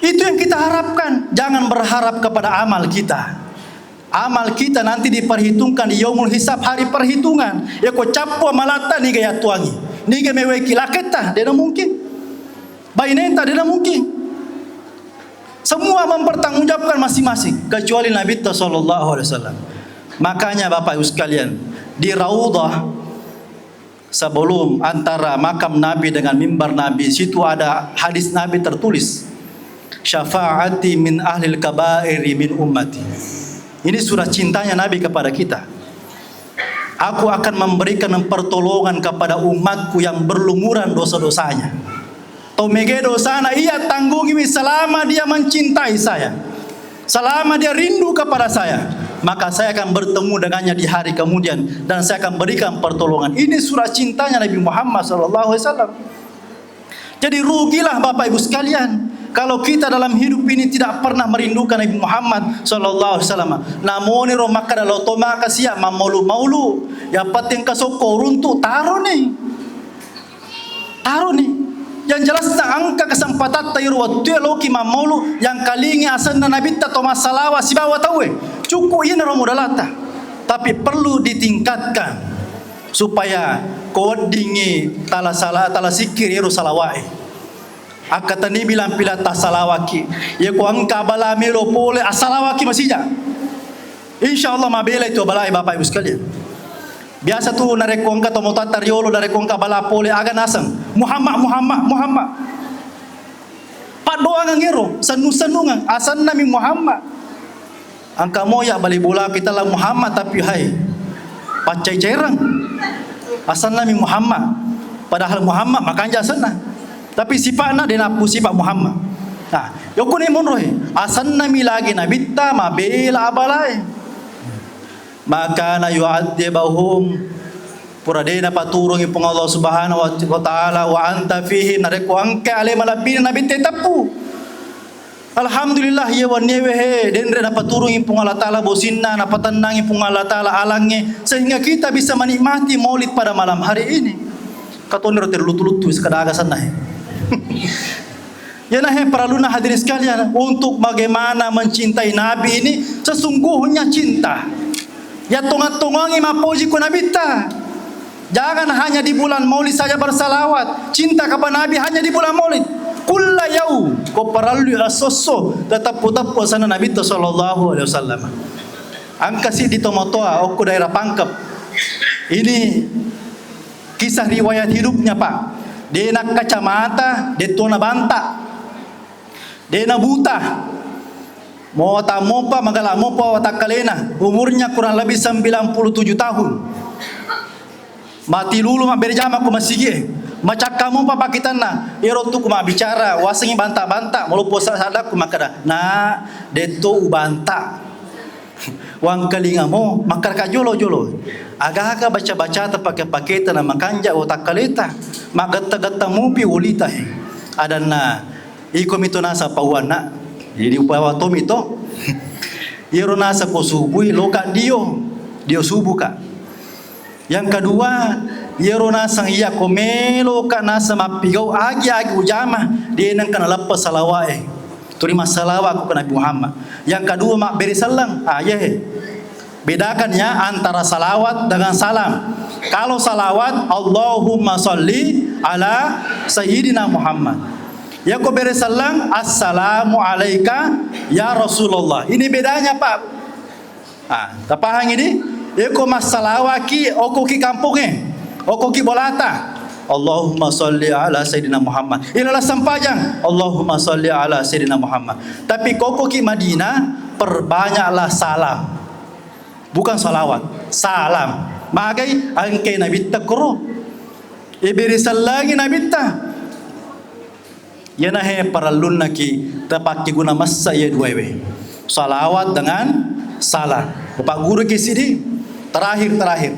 Itu yang kita harapkan. Jangan berharap kepada amal kita. Amal kita nanti diperhitungkan di yaumul hisab, hari perhitungan. Yako cappu amalatta niga yattuangi. Niga meweki laketta, dena mungkin. Baineta, dena mungkin. Semua mempertanggungjawabkan masing-masing, kecuali Nabitta sallallahu alaihi wasallam. Makanya Bapak Ibu sekalian, di Raudhah sebelum antara makam Nabi dengan mimbar Nabi, situ ada hadis Nabi tertulis, "Syafaati min ahlil kabairi min ummati." Ini surat cintanya Nabi kepada kita. "Aku akan memberikan pertolongan kepada umatku yang berlumuran dosa-dosanya." Tau mege dosana iya tanggungiwi selama dia mencintai saya. Selama dia rindu kepada saya, maka saya akan bertemu dengannya di hari kemudian dan saya akan berikan pertolongan. Ini surat cintanya Nabi Muhammad sallallahu alaihi wasallam. Jadi rugilah Bapak Ibu sekalian kalau kita dalam hidup ini tidak pernah merindukan Nabi Muhammad sallallahu alaihi wasallam. Namoni ro makkeda lao to maka sia mammaulu-maulu, yang penting kasokko runtu taro ni. Taro ni. Yang jelasna engka kesempatatta iro wettué loki mammaulu yang kalingi asenna Nabitta to massalawa sibawa tauwe. Cukup iyanaro modalatta. Tapi perlu ditingkatkan supaya ko weddingngi tala sala, tala sikkiri ero salawae. Akkatani bilang pila tassalawaki. Iya ko engka bala melo pole assalawaki masija. Insya Allah mabela itu balae Bapak Ibu sekalian. Biasa tu narekko engka tomotatta riolo, narekko engka bala pole, aga naseng? Muhammad, Muhammad, Muhammad. Paddoangeng ero, sennu-sennungeng, asennami Muhammad. Engka moya bali bola kita la Muhammad, tapi hai, paccai-caireng. Asennami Muhammad. Padahal Muhammad makanja asenna. Tapi sipa'na de nappu sipa' Muhammad. Nah, yokkuni monroe, asennami lagi Nabitta mabela abalae. Ma kana yu'adzibahum, pura de napaturungi Puang Allah Subhanahu wa Ta'ala, wa anta fihim, narekko engka ale malebbina Nabitta teppu. Alhamdulillah, iya wenniewe he, denre napaturungi Puang Allah Ta'ala bosinna, napatennangi Puang Allah Ta'ala alangnge, sehingga kita bisa menikmati maulid pada malam hari ini. Katoniro terlutu-lutu sekadaga sana he. Iyanahe parelluna hadirin sekalian, untuk bagaimana mencintai Nabi ini sesungguhnya cinta. Ya tonga-tongangi mappoji ko Nabitta. Jangan hanya di bulan Maulid saja bersalawat. Cinta kepada Nabi hanya di bulan Maulid. Kulla yaum, ko parellu esso-esso, teteppu-teppu sana Nabitta sallallahu alaihi wasallam. Engka siddi tomatoa okko daerah Pangkep. Ini kisah riwayat hidupnya, Pak. De nakkacamata, de tuana banta. De nabuta. Mota mopa, magala mopa watakkalena. Umurnya kurang lebih sembilan puluh tujuh tahun. Mati lulu mabbere jama ko masigi e. Macakka mopa pakitanna. Ero tu ku mabbicara, wasengi banta-banta, maloppo sa-, sadakku makkeda, "Nak, de to ubanta." Wangkalingamo, makkaraka jolo-jolo. Agaga baca-bacata, pake-paketa na makanja watakkaleta. Maggetta-getta mupi ulita he. Adanna, iko mito nasa pauanna. Jadi upawa tomi to. Iyaro nasa ko subui, loka dio. Dio subuka. Yang kedua, iyaro naseng iya ko meloka naseng mappigau agi-agi ujama, de nengka nalappa salawa'e. Tuli massalawa ko Nabi Muhammad. Yang kedua, mabbere selleng. Ah, iya he. Bedakan ya antara salawat dengan salam. Kalau salawat, Allahumma salli ala Sayyidina Muhammad. Ya ko bere selleng, assalamu alaika ya Rasulullah. Ini bedanya, Pak. Ah, tapahang ini? Eko massalawaki, okoki kampongnge, okoki bolata. Allahumma salli ala Sayyidina Muhammad. Ilala sempajang, Allahumma salli ala Sayyidina Muhammad. Tapi kokoki Madinah, perbanyaklah salam. Bukan salawat, salam. Magai angke Nabitta koro. Iberi sellangi Nabitta. Iyanahe parellunnaki tapakkeguna massa iya duaewe. Salawat dengan salam. Upagguruki sidi, terakhir-terakhir.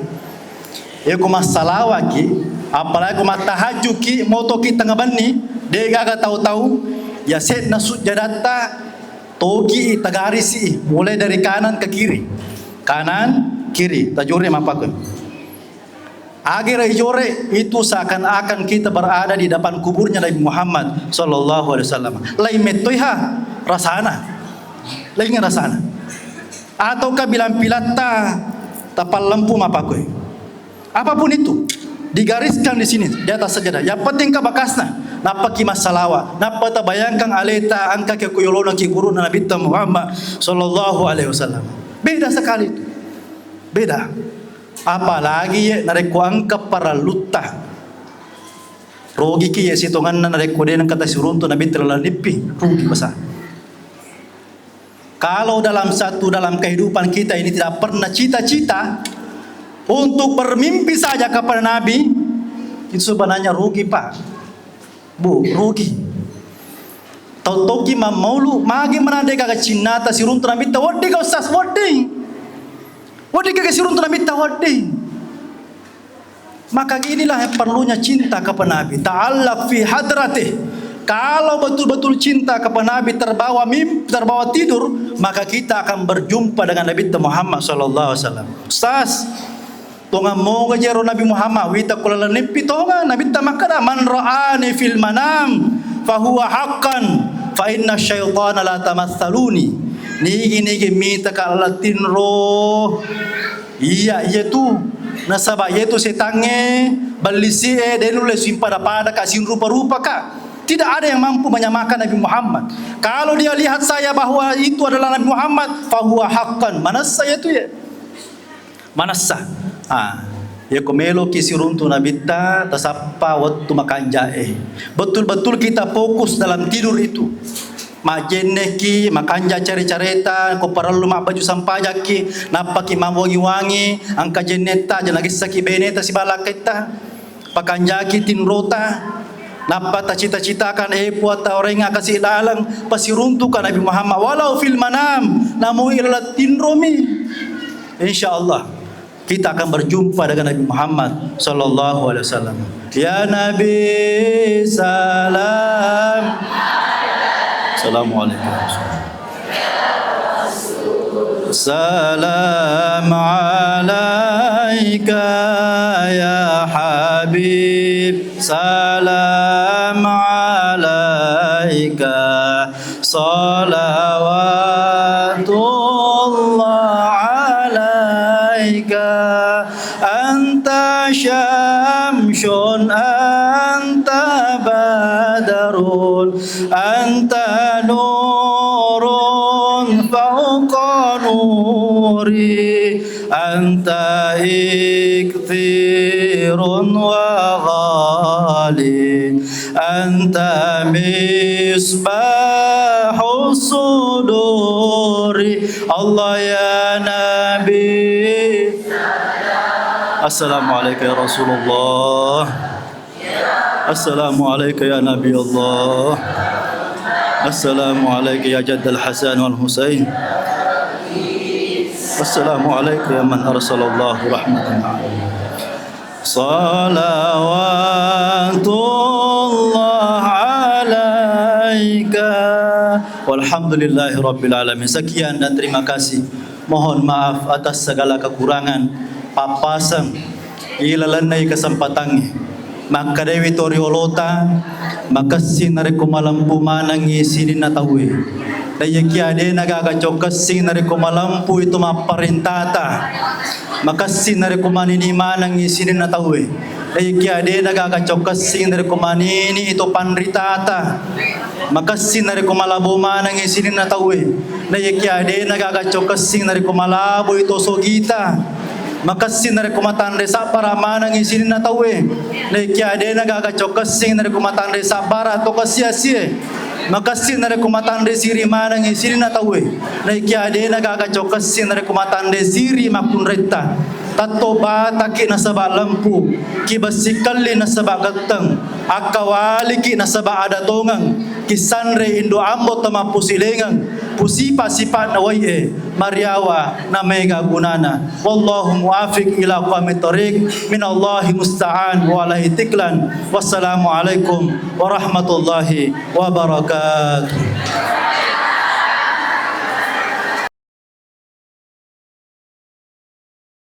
Eko massalawaki, apalagi ko mattahajjuki, motoki tengnga benni, degaga tau-tau, ya sedna sujjadatta, toki tagarisi, mulai dari kanan ke kiri. Kanan, kiri, tajori mappakoi. Agera ijore itu seakan-akan kita berada di depan kuburnya Nabi Muhammad sallallahu alaihi wasallam. Lain mettoiha rasana. Lain rasana. Ataukah bilang pilatta tapallempu mapakoi. Apapun itu, digariskan di sini, di atas sajadah. Yang penting ka bekasna. Nappaki massalawa. Nappa tabayangkan aleta engka ke kuyolona ki guruna Nabitta Muhammad sallallahu alaihi wasallam. Beda sekali itu. Beda. Apalagi ye narekko engka parellutta. Rogiki ye sitongenna narekko de nengka tasiruntu Nabitta laleng lippi, rugi basa. Kalau dalam satu, dalam kehidupan kita ini tidak pernah cita-cita untuk bermimpi saja kepada Nabi, itu sebenarnya rugi, Pak. Bu, rugi. Tau-tauki mammaulu, magi maneng degaga cinnata siruntu Nabitta, wedding ka Ustaz, wedding. Wedding ka siruntu Nabitta, wedding. Maka inilah yang perlunya cinta kepada Nabi. Ta'allaq fi hadratih. Kalau betul-betul cinta kepada Nabi terbawa mimpi, terbawa tidur, maka kita akan berjumpa dengan Nabi Muhammad sallallahu alaihi wasallam. Ustaz, tonga moga jero Nabi Muhammad, wita kula laleng lippi tonga, Nabi ta makkada, "Man ra'ani fil manam fahuwa haqqan, fa inna syaitana la tamatsaluni." Nigi-nigi mita ka laleng tinro. Iya, iya tu. Nasaba iya tu setangnge, ballisi'e, de nulle simpada-pada ka, sinrupa-rupa ka. Tidak ada yang mampu menyamakan Nabi Muhammad. Kalau dia lihat saya bahwa itu adalah Nabi Muhammad, fahuwa haqqan. Manessa iya tu ya. Manessa. Ah, iya ko meloki siruntu Nabitta, tasappa wettu makanja'e. Betul-betul kita fokus dalam tidur itu. Majjenneki, makanja care-careta, ko parellu mabbaju sampajakki, nappaki mawangi-wangi, engka jennetta, aja nagessaki beneta sibawa lakkaitta. Pakanjaki tinrota, nappa tacita-citakan, eh, Puang, taorenga kasi laleng, pasiruntuka Nabi Muhammad, walau fil manam, namu ilaleng tinromi. Insya Allah kita akan berjumpa dengan Nabi Muhammad sallallahu alaihi wasallam. Ya Nabi salam. Assalamualaikum. Salam alaika ya habib, salam alaika, salawatullah alaika, anta syamsun, anta badrun, anta nurun fauqa nuri, anta ikthirun wa ghali, anta misbahus suduri. Allah ya Nabi. Assalamualaikum ya Rasulullah. Assalamualaikum ya Nabi Allah. Assalamualaikum ya Jaddal Hasan wal Husain. Assalamualaikum ya man arsalallahu rahmatan alamin. Salawatullah alaika. Walhamdulillahi rabbil alamin. Sekian dan terima kasih. Mohon maaf atas segala kekurangan, pappaseng, ilalennai kesempatangnge. Makkedaiwi to riolota, makessing narekko malempu manengngi sininna tauwe. Naiyakiya de'na gaga cokessing narekko malempui to mapparentata. Makessing narekko manini manengngi sininna tauwe. Naiyakiya de'na gaga cokessing narekko manini to panritata. Makessing narekko malabo manengngi sininna tauwe. Naiyakiya de'na gaga cokessing narekko malaboi to sogita. Makessing narekko matanre sabbara manengngi sininna tauwe. Naiyakiya de'na gaga cokessing narekko matanre sabbara to kasiasie. Makessing narekko matanre siri manengngi sininna tauwe. Naiyakiya de'na gaga cokessing narekko matanre siri makkunretta. Tatto bataki nasaba lempu, ki bessi kelli nasaba getteng, akkawaliki nasaba ada tongeng, ki sanre indo ambo to mappusilengeng, pusipa-sipa'na wai'e, mariawa na mega gunana. Wallahu muwafiq ila aqwamit thariq, minallahi musta'an wa alaihi tiklan. Wassalamualaikum warahmatullahi wabarakatuh.